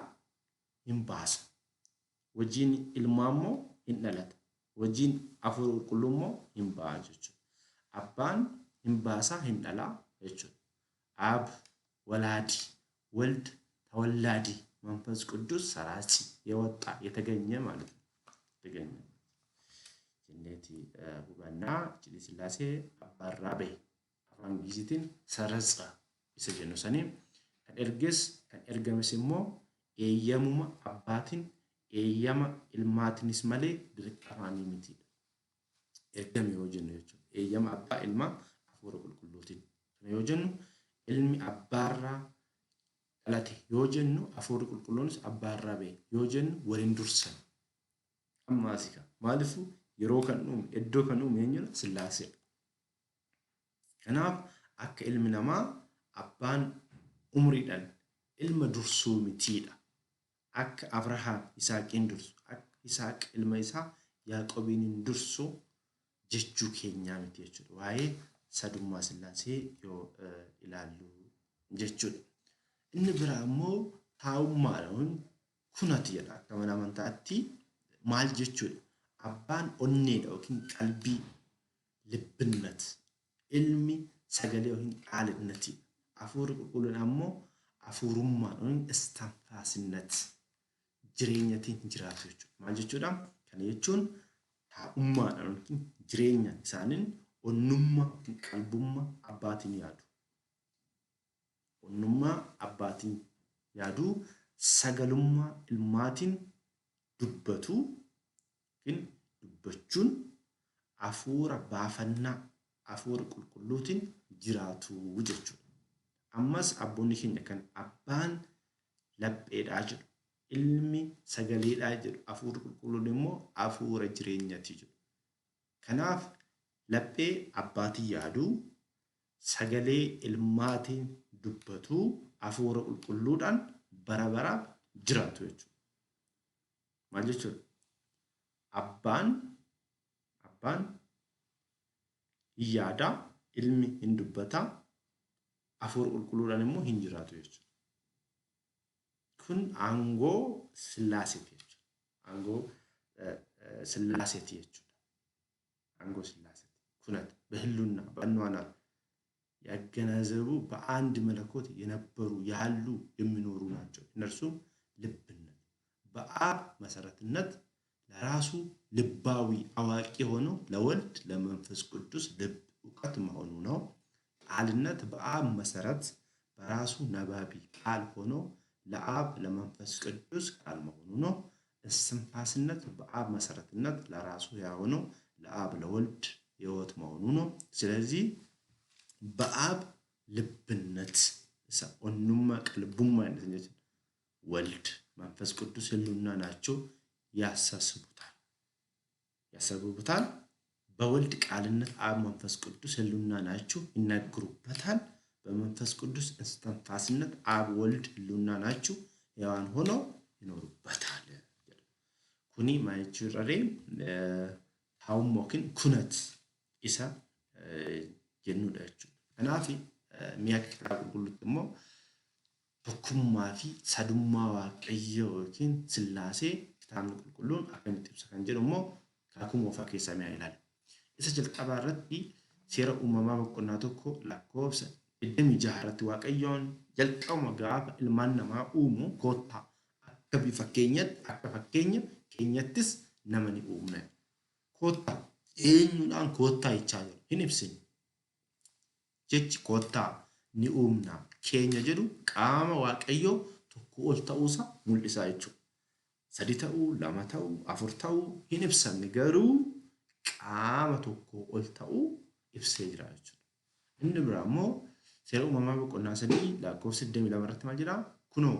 hin baasa. Hojiin ilmaa immoo hin dhalata. Hojiin hafuura qulqulluu immoo hin ba'a jechuudha. Abbaan hin baasaa hin dhalaa jechuudha. አብ ወላዲ፣ ወልድ ተወላዲ፣ መንፈስ ቅዱስ ሰራጺ የወጣ የተገኘ ማለት ነው። የተገኘ jenneeti hubannaa iccitii sillaasee abbaarraa bahe afaan Gi'iziitiin ሰረጸ isa jennu sanii. Kan erges kan ergames immoo eeyyamuma abbaatiin eeyyama ilmaatiinis malee dirqamaanii mitiidha. Ergame yoo jennu jechuudha. Eeyyama abbaa ilmaa hafuura qulqulluutiin. Kana yoo jennu ilmi abbaarraa dhalate yoo jennu hafuurri qulqulluunis abbaarraa ba'e yoo jennu waliin dursan. Ammaas maaliifuu yeroo kan uume iddoo kan uume eenyudha? Sillaaseedha. Kanaaf akka ilmi namaa abbaan umriidhaan ilma dursuu mitiidha. Akka Abrahaam Yisaaqiin dursu, akka Yisaaq ilma isaa Yaaqoobiin hin dursu jechuu keenyaa miti jechuudha. Waa'ee sadummaa Sillaasee yoo ilaallu jechuudha. Inni biraa immoo taa'ummaadha. Kunati jedha akka mana amantaatti maal jechuudha? Abbaan onneedha yookiin qalbii ልብነት, ilmi sagalee yookiin qaalinati. Hafuurri qulqulluun ammoo hafuurummaan yookiin እስትንፋስነት jireenyatiin jiraatu jechuudha. Maal jechuudha? Kana jechuun taa'ummaadhaan yookiin jireenya isaaniin onnummaa yookiin qalbummaa abbaatiin yaadu. Onnummaa abbaatiin yaadu, sagalummaa ilmaatiin dubbatu yookiin dubbachuun hafuura baafannaa hafuura qulqulluutiin jiraatu jechuudha. Ammas abboonni keenya kan abbaan lapheedhaa jedhu, ilmi sagaleedhaa jedhu, hafuurri qulqulluun immoo hafuura jireenyaati jedhu. Kanaaf laphee abbaatiin yaaduu, sagalee ilmaatiin dubbatu, hafuura qulqulluudhaan bara baraaf jiraatu jechuudha. Maal jechuudha? Abbaan hin yaadaa, ilmi hin dubbataa, hafuura qulqulluudhaan immoo hin jiraatu jechuudha. Kun aangoo Sillaaseeti jechuudha. Aangoo Sillaaseeti jechuudha. Aangoo Sillaaseeti. ኩነት በህልውና በአኗኗር ያገናዘቡ በአንድ መለኮት የነበሩ ያሉ የሚኖሩ ናቸው። እነርሱም ልብነት በአብ መሰረትነት ለራሱ ልባዊ አዋቂ ሆኖ ለወልድ ለመንፈስ ቅዱስ ልብ እውቀት መሆኑ ነው። ቃልነት በአብ መሰረት በራሱ ነባቢ ቃል ሆኖ ለአብ ለመንፈስ ቅዱስ ቃል መሆኑ ነው። እስትንፋስነት በአብ መሰረትነት ለራሱ ሕያው ሆኖ ለአብ ለወልድ ሕይወት መሆኑ ነው። ስለዚህ በአብ ልብነት onnummaa qalbummaa ወልድ መንፈስ ቅዱስ ህልውና ናቸው። ያሳስቡታል ያሰቡታል። በወልድ ቃልነት አብ መንፈስ ቅዱስ ህልውና ናቸው፣ ይናገሩበታል። በመንፈስ ቅዱስ እስትንፋስነት አብ ወልድ ህልውና ናቸው፣ ሕያዋን ሆነው ይኖሩበታል። Kuni maal jechuudha? Taa'ummaa yookiin ኩነት isa jennudha jechuudha. Kanaaf mi'a kitaaba qulqulluutti immoo tokkummaa fi sadummaa Waaqayyoo yookiin Sillaasee kitaabni qulqulluun akkamitti ibsa kan jedhu immoo kakuu moofaa keessaa mi'a ilaalla. Isa jalqabaa irratti seera uumamaa boqonnaa 1 lakkoofsa 26 irratti Waaqayyoon jalqabuma gaafa ilmaan namaa uumu koottaa akka bifa keenyatti akka fakkeenya keenyattis nama ni uumna. Koottaa eenyuudhaan koottaa jechaa jiru hin ibsine. Jechi koottaa ni uumna keenya jedhu qaama Waaqayyoo tokko ol ta'uusaa mul'isaa jechuudha. Sadi ta'uu, lama ta'uu, afur ta'uu hin ibsamne garuu qaama tokko ol ta'uu ibsee jira jechuudha. Inni biraa immoo seera uumamaa boqonnaa 3 lakkoofsa 22 irratti maal jedhaa? Kunoo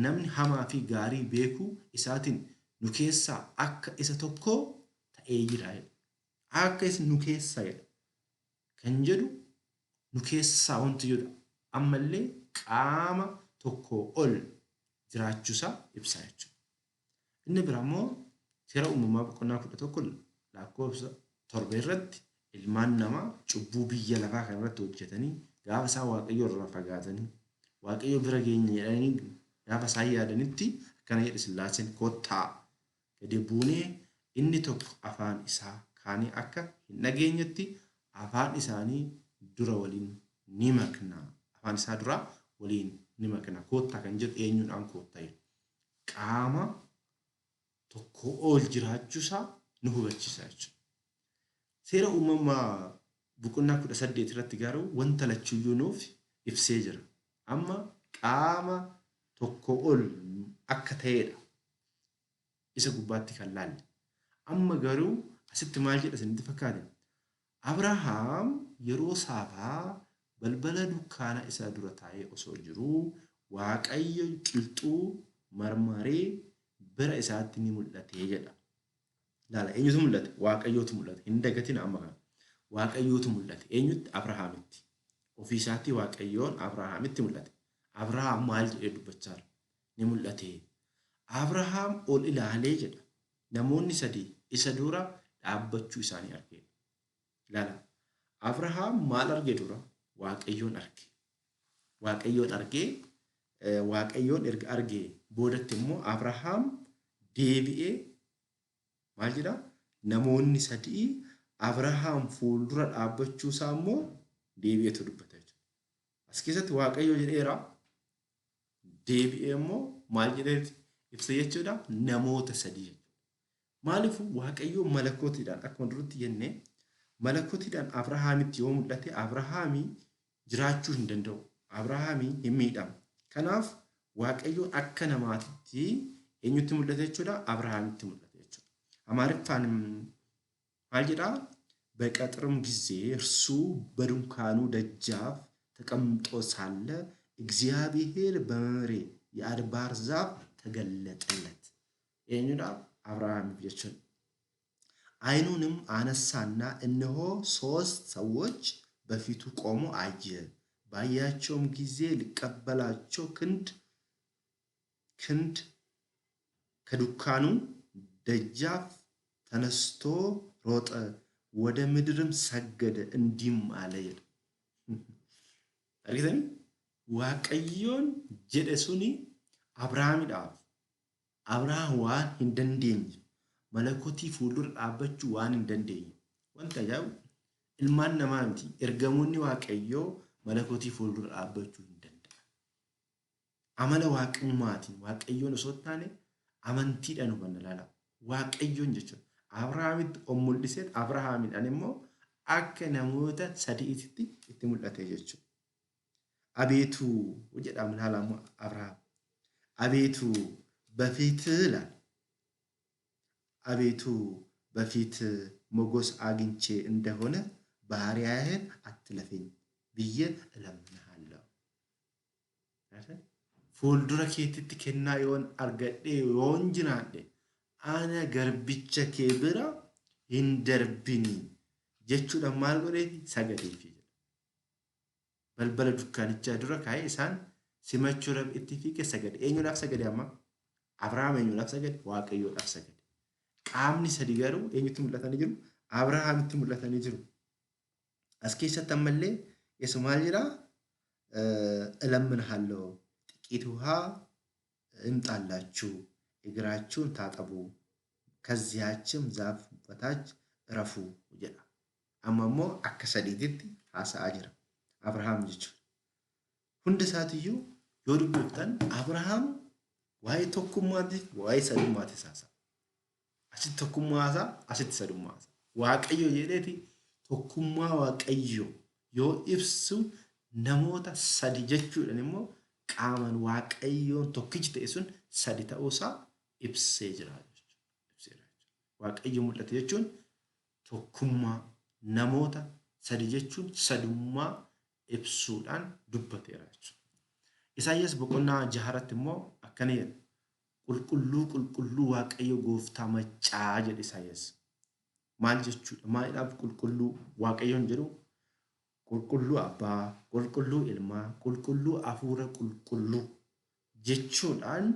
namni hamaa fi gaarii beekuu isaatiin nu keessaa akka isa tokkoo ta'ee jira jedha. Akka isa nu keessaa jedha. Kan jedhu nu keessaa wanti jedhu ammallee qaama tokkoo ol jiraachuusaa ibsa jechuudha. Inni biraa immoo seera uumamaa boqonnaa 11 lakkoofsa 7 irratti ilmaan namaa cubbuu biyya lafaa kanarratti hojjetanii gaafa isaan Waaqayyo irraa fagaatanii Waaqayyo bira geenya jedhanii gaafa isaan yaadanitti akkana jedhe Sillaaseen kottaa gadi buunee inni tokko afaan isaa kaanii akka hin dhageenyetti afaan isaanii dura waliin ni makna. Afaan isaa dura waliin ni makna. Koottaa kan jedhu eenyuudhaan koottaa jedhu. Qaama tokko ol jiraachuusaa nu hubachiisa jechuudha. Seera uumamaa boqonnaa 18 irratti garuu wanta lachuyyuu nuuf ibsee jira. Amma qaama tokko ol akka ta'edha. Isa gubbaatti kan laalle. Amma garuu asitti maal jedha isinitti fakkaate? Abrahaam yeroo saafaa balbala dukkaana isaa dura taa'ee osoo jiruu Waaqayyo qilxuu marmaree bira isaatti ni mul'ate jedha. Laala eenyutu mul'ate? Waaqayyootu mul'ate. Hin dagatin amma kana. Waaqayyootu mul'ate. Eenyutti? Abrahaamitti. Ofii isaatti Waaqayyoon Abrahaamitti mul'ate. Abrahaam maal jedhee dubbachaa jira? Ni mul'ate. Abrahaam ol ilaalee jedha. Namoonni sadii isa dura dhaabbachuu isaanii argee. Ilaala. Abrahaam maal arge dura? Waaqayyoon arge. Waaqayyoon argee Waaqayyoon erga argee boodatti immoo Abrahaam deebi'ee maal jedha? Namoonni sadii Abrahaam fuuldura dhaabbachuu isaa immoo deebi'eetu dubbata jechuudha. As keessatti Waaqayyo jedheera. Deebi'ee immoo maal jedhee ibsa jechuudha? Namoota sadii jechuudha. Maaliif Waaqayyo malakootiidhaan akkuma duratti jenne malakootiidhaan Abrahaamitti yoo mul'ate Abrahaamii jiraachuu hin danda'u. Abrahaamii hin miidhama. Kanaaf Waaqayyo akka namaatitti eenyutti mul'ate jechuudha? Abrahaamitti mul'ate jechuudha. Amaariffaan maal jedhaa? በቀትርም ጊዜ እርሱ በድንኳኑ ደጃፍ ተቀምጦ ሳለ እግዚአብሔር በመምሬ የአድባር ዛፍ ተገለጠለት። Eenyudhaaf? Abrahaamiif jechuudha. ዓይኑንም አነሳና እነሆ ሦስት ሰዎች በፊቱ ቆሞ አየ። ባያቸውም ጊዜ ሊቀበላቸው ክንድ ክንድ ከድንኳኑ ደጃፍ ተነስቶ ሮጠ፣ ወደ ምድርም ሰገደ፣ እንዲህም አለ ይላል። Argitanii? Waaqayyoon jedhe suni Abrahaamidhaaf. Abrahaam waan hin dandeenye, malakotii fuuldura dhaabbachuu waan hin dandeenye. Wanti ajaa'ibu ilmaan namaa miti ergamoonni Waaqayyoo malakotii fuuldura dhaabbachuu hin danda'an. Amala waaqummaatiin Waaqayyoon osoo hin taane amantiidhaan hubanna ilaala. Waaqayyoon jechuudha. Abrahaamitti ol mul'iseet Abrahaamidhaan immoo akka namoota sadiitti itti mul'ate jechuudha. አቤቱ jedha ilaala Abrahaam. አቤቱ በፊትህ ይላል። አቤቱ በፊትህ ሞገስ አግኝቼ እንደሆነ ባሪያህን አትለፈኝ ብዬ እለምንሃለሁ። Fuuldura keetitti kennaa yoon argadhe yoon jiraadhe ana garbicha kee bira hin darbini jechuudhaan maal godheefi sagadeefi jedha. Balbala dukkaanichaa dura kaa'ee isaan simachuudhaaf itti fiige sagade. Eenyuudhaaf sagade amma? Abrahaam eenyuudhaaf sagade? Waaqayyoodhaaf sagade. Qaamni sadi garuu eenyutti mul'atanii jiru? Abrahaamitti mul'atanii jiru. As keessatti ammallee isa maal jedhaa? እለምንሃለሁ ጥቂት ውሃ ይምጣላችሁ፣ እግራችሁን ታጠቡ፣ ከዚያችም ዛፍ በታች እረፉ jedha. Amma immoo akka sadiititti haasa'aa jira. Abrahaam jechuudha. Hunda isaatiiyyuu yoo dubbiftan Abrahaam waa'ee tokkummaatiif waa'ee sadummaatiif haasa'a. Asitti tokkummaa haasa'a, asitti sadummaa haasa'a. Waaqayyo jedheeti tokkummaa Waaqayyo yoo ibsu namoota sadi jechuudhaan immoo qaamaan Waaqayyoon tokkichi ta'e sun sadi ta'uusaa ibsee jira jechuudha. Waaqayyo mul'ate jechuun tokkummaa namoota sadi jechuun sadummaa ibsuudhaan dubbateera jechuudha. Isaayyaas boqonnaa jaharatti immoo akkana jedha. Qulqulluu qulqulluu Waaqayyo gooftaa maccaa jedhe Isaayyaas. Maal jechuudha? Maaliidhaaf qulqulluu Waaqayyoon jedhu? Qulqulluu Abbaa, qulqulluu Ilmaa, qulqulluu Hafuura qulqulluu jechuudhaan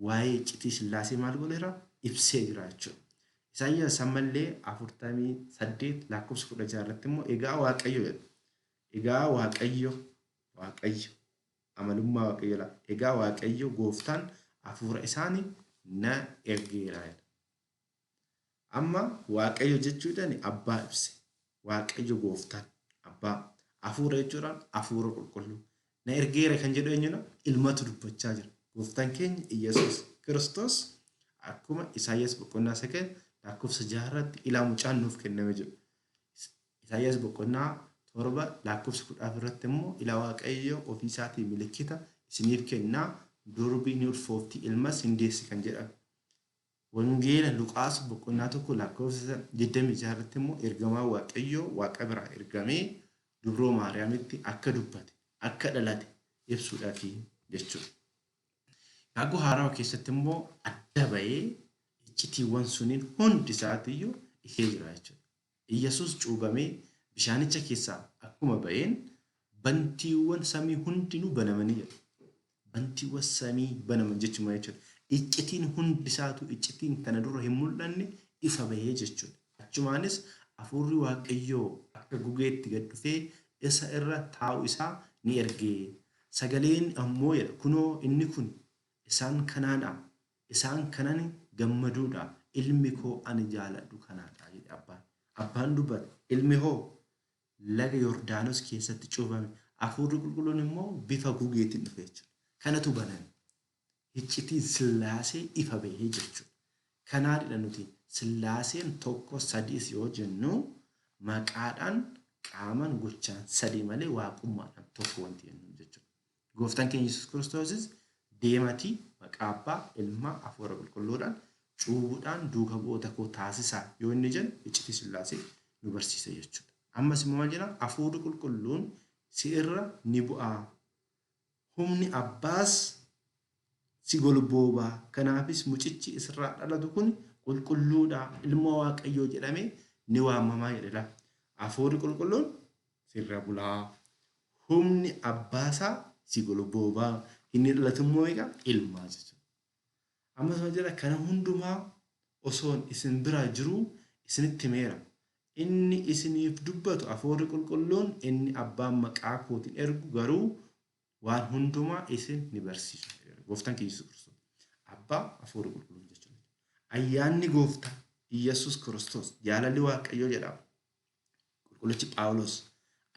waa'ee iccitii Sillaasee maal godheera? Ibsee jira jechuudha. Isaayyaas ammallee 48 lakkoofsa 16 irratti immoo egaa Waaqayyo jedha. Egaa Waaqayyo Waaqayyo amalummaa Waaqayyo laata. Egaa Waaqayyo gooftaan hafuura isaanii na ergeera jedha. Amma Waaqayyo jechuudhaan abbaa ibse. Waaqayyo gooftaan abbaa. Hafuura jechuudhaan hafuura qulqulluu. Na ergeera kan jedhu eenyudha? Ilmatu dubbachaa jira. Gooftaan keenya Iyyasuus Kiristoos akkuma Isaayyaas boqonnaa 9 lakkoofsa 6 irratti ilaa mucaan nuuf kenname jedhu. Isaayyaas boqonnaa 7 lakkoofsa 14 irratti immoo ilaa Waaqayyo ofii isaatii milikkita isiniif kennaa, durbi ni ulfoofti, ilmas hin deessi kan jedhame. Wangeela Luqaas boqonnaa 1 lakkoofsa 26 irratti immoo ergamaa Waaqayyoo Waaqa biraa ergamee dubroo Maariyaamitti akka dubbate, akka dhalate ibsuudhaafi jechuudha. Kakuu Haarawa keessatti immoo adda ba'ee iccitiiwwan suniin hundi isaatiiyyuu ifee jira jechuudha. Iyyasuus cuubamee bishaanicha keessaa akkuma ba'een bantiiwwan samii hundinuu banamanii jedha. Bantiiwwan samii banaman jechuun maal jechuudha? Iccitiin hundi isaatuu iccitiin kana dura hin mul'anne ifa bahee jechuudha. Achumaanis hafuurri Waaqayyoo akka gugeetti gad dhufee isa irra taa'u isaa ni erge. Sagaleen ammoo jedha kunoo inni kun isaan kanaadha Isaan kanani gammaduudha, ilmi koo ani jaaladhu kanaadha jedhe abbaan. Abbaan dubbate, ilmi hoo? Laga Yordaanos keessatti cuuphame, hafuurri qulqulluun immoo bifa gugeetiin dhufe jechuudha. Kanatu baname. Iccitiin Sillaasee ifa bahee jechuudha. Kanaadha nuti Sillaaseen tokko sadiis yoo jennu maqaadhaan qaaman gochaan sadii malee waaqummaadhaan tokko wanti jennu jechuudha. Gooftaan keenya Yesuus Kiristoosis deematii maqaa Abbaa, Ilmaa, Hafuura Qulqulluudhaan cuubuudhaan duuka bu'oota koo taasisaa yoo inni jedhu iccitii Sillaasee nu barsiisa jechuudha. Ammas immoo maal jedha? Hafuurri Qulqulluun si irra ni bu'a. Humni Abbaas si golbooba. Kanaafis mucichi isirraa dhalatu kun qulqulluudha, ilma Waaqayyoo jedhamee ni waamamaa jedhe laa. Hafuurri Qulqulluun sirra bulaa. Humni abbaasaa si golboobaa. Inni dhalatu immoo meeqa? Ilmaa jechuudha. Ammas maal jedha? Kana hundumaa osoon isin bira jiruu isinitti himeera. Inni isiniif dubbatu Hafuurri Qulqulluun inni abbaan maqaa kootiin ergu garuu waan hundumaa isin ni barsiisa. Gooftaan keenya Yesuus Kiristoos. Abbaa Hafuurri Qulqulluun jechuudha. Ayyaanni Gooftaa Yesuus Kiristoos jaalalli Waaqayyoo jedhama. Qulqullichi Phaawulos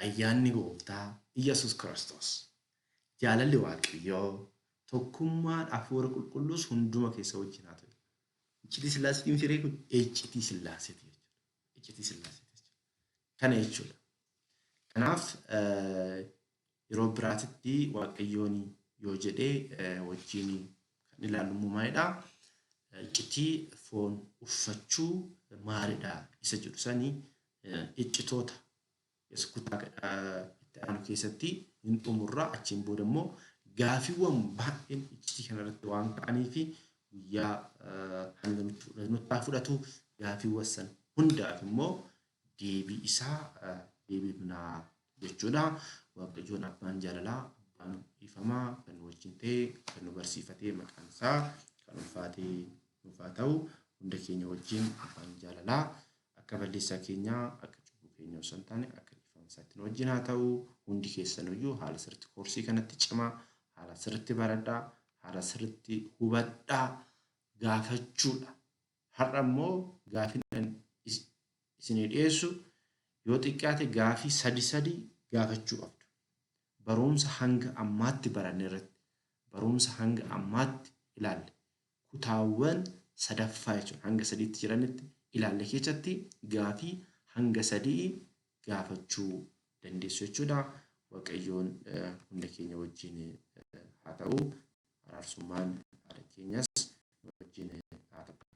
ayyaanni Gooftaa Iyyasuus Kiristoos, jaalalli Waaqayyoo, tokkummaan Hafuura Qulqulluus hunduma keessa wajjin haa ta'u. Iccitii Sillaaseetii miti ree kun? Iccitii Sillaaseeti jechuudha. Iccitii Sillaaseeti jechuudha. Kana jechuudha. Kanaaf yeroo biraatitti Waaqayyoon yoo jedhee wajjin kan ilaallu immoo maalidha? Iccitii foon uffachuu maalidha isa jedhu sani iccitoota kutaa itti aanu keessatti hin xumurra. Achiin booda immoo gaafiiwwan baay'een iccitii kanarratti waan ka'anii fi guyyaa hanga nutti haa fudhatu gaafiiwwan san hundaaf immoo deebii isaa deebifna jechuudha. Waaqayyoon abbaan jaalalaa, abbaan dhiifamaa kan nu wajjin ta'e, kan nu barsiifatee maqaan isaa kan ulfaatee nuuf haa ta'u. Hunda keenya wajjin abbaan jaalalaa akka balleessaa keenyaa, akka cubbuu keenya osoo hin taane akka dhiifama isaatti nu wajjin haa ta'u. Hundi keessanuyyuu haala sirriitti koorsii kanatti cimaa, haala sirriitti baradhaa, haala sirriitti hubadhaa gaafachuudha. Har'a immoo gaafiin an isinii dhiyeessu yoo xiqqaate gaafii sadi sadi gaafachuu qabdu. Barumsa hanga ammaatti baranne irratti, barumsa hanga ammaatti ilaalle, kutaawwan sadaffaa jechuudha hanga sadiitti jiranitti ilaalle keessatti gaafii hanga sadii gaafachuu dandeessu jechuudha. Waaqayyoon hunda keenya wajjin haa ta'u. Araarsummaan haadha keenyas nu wajjin haa ta'u.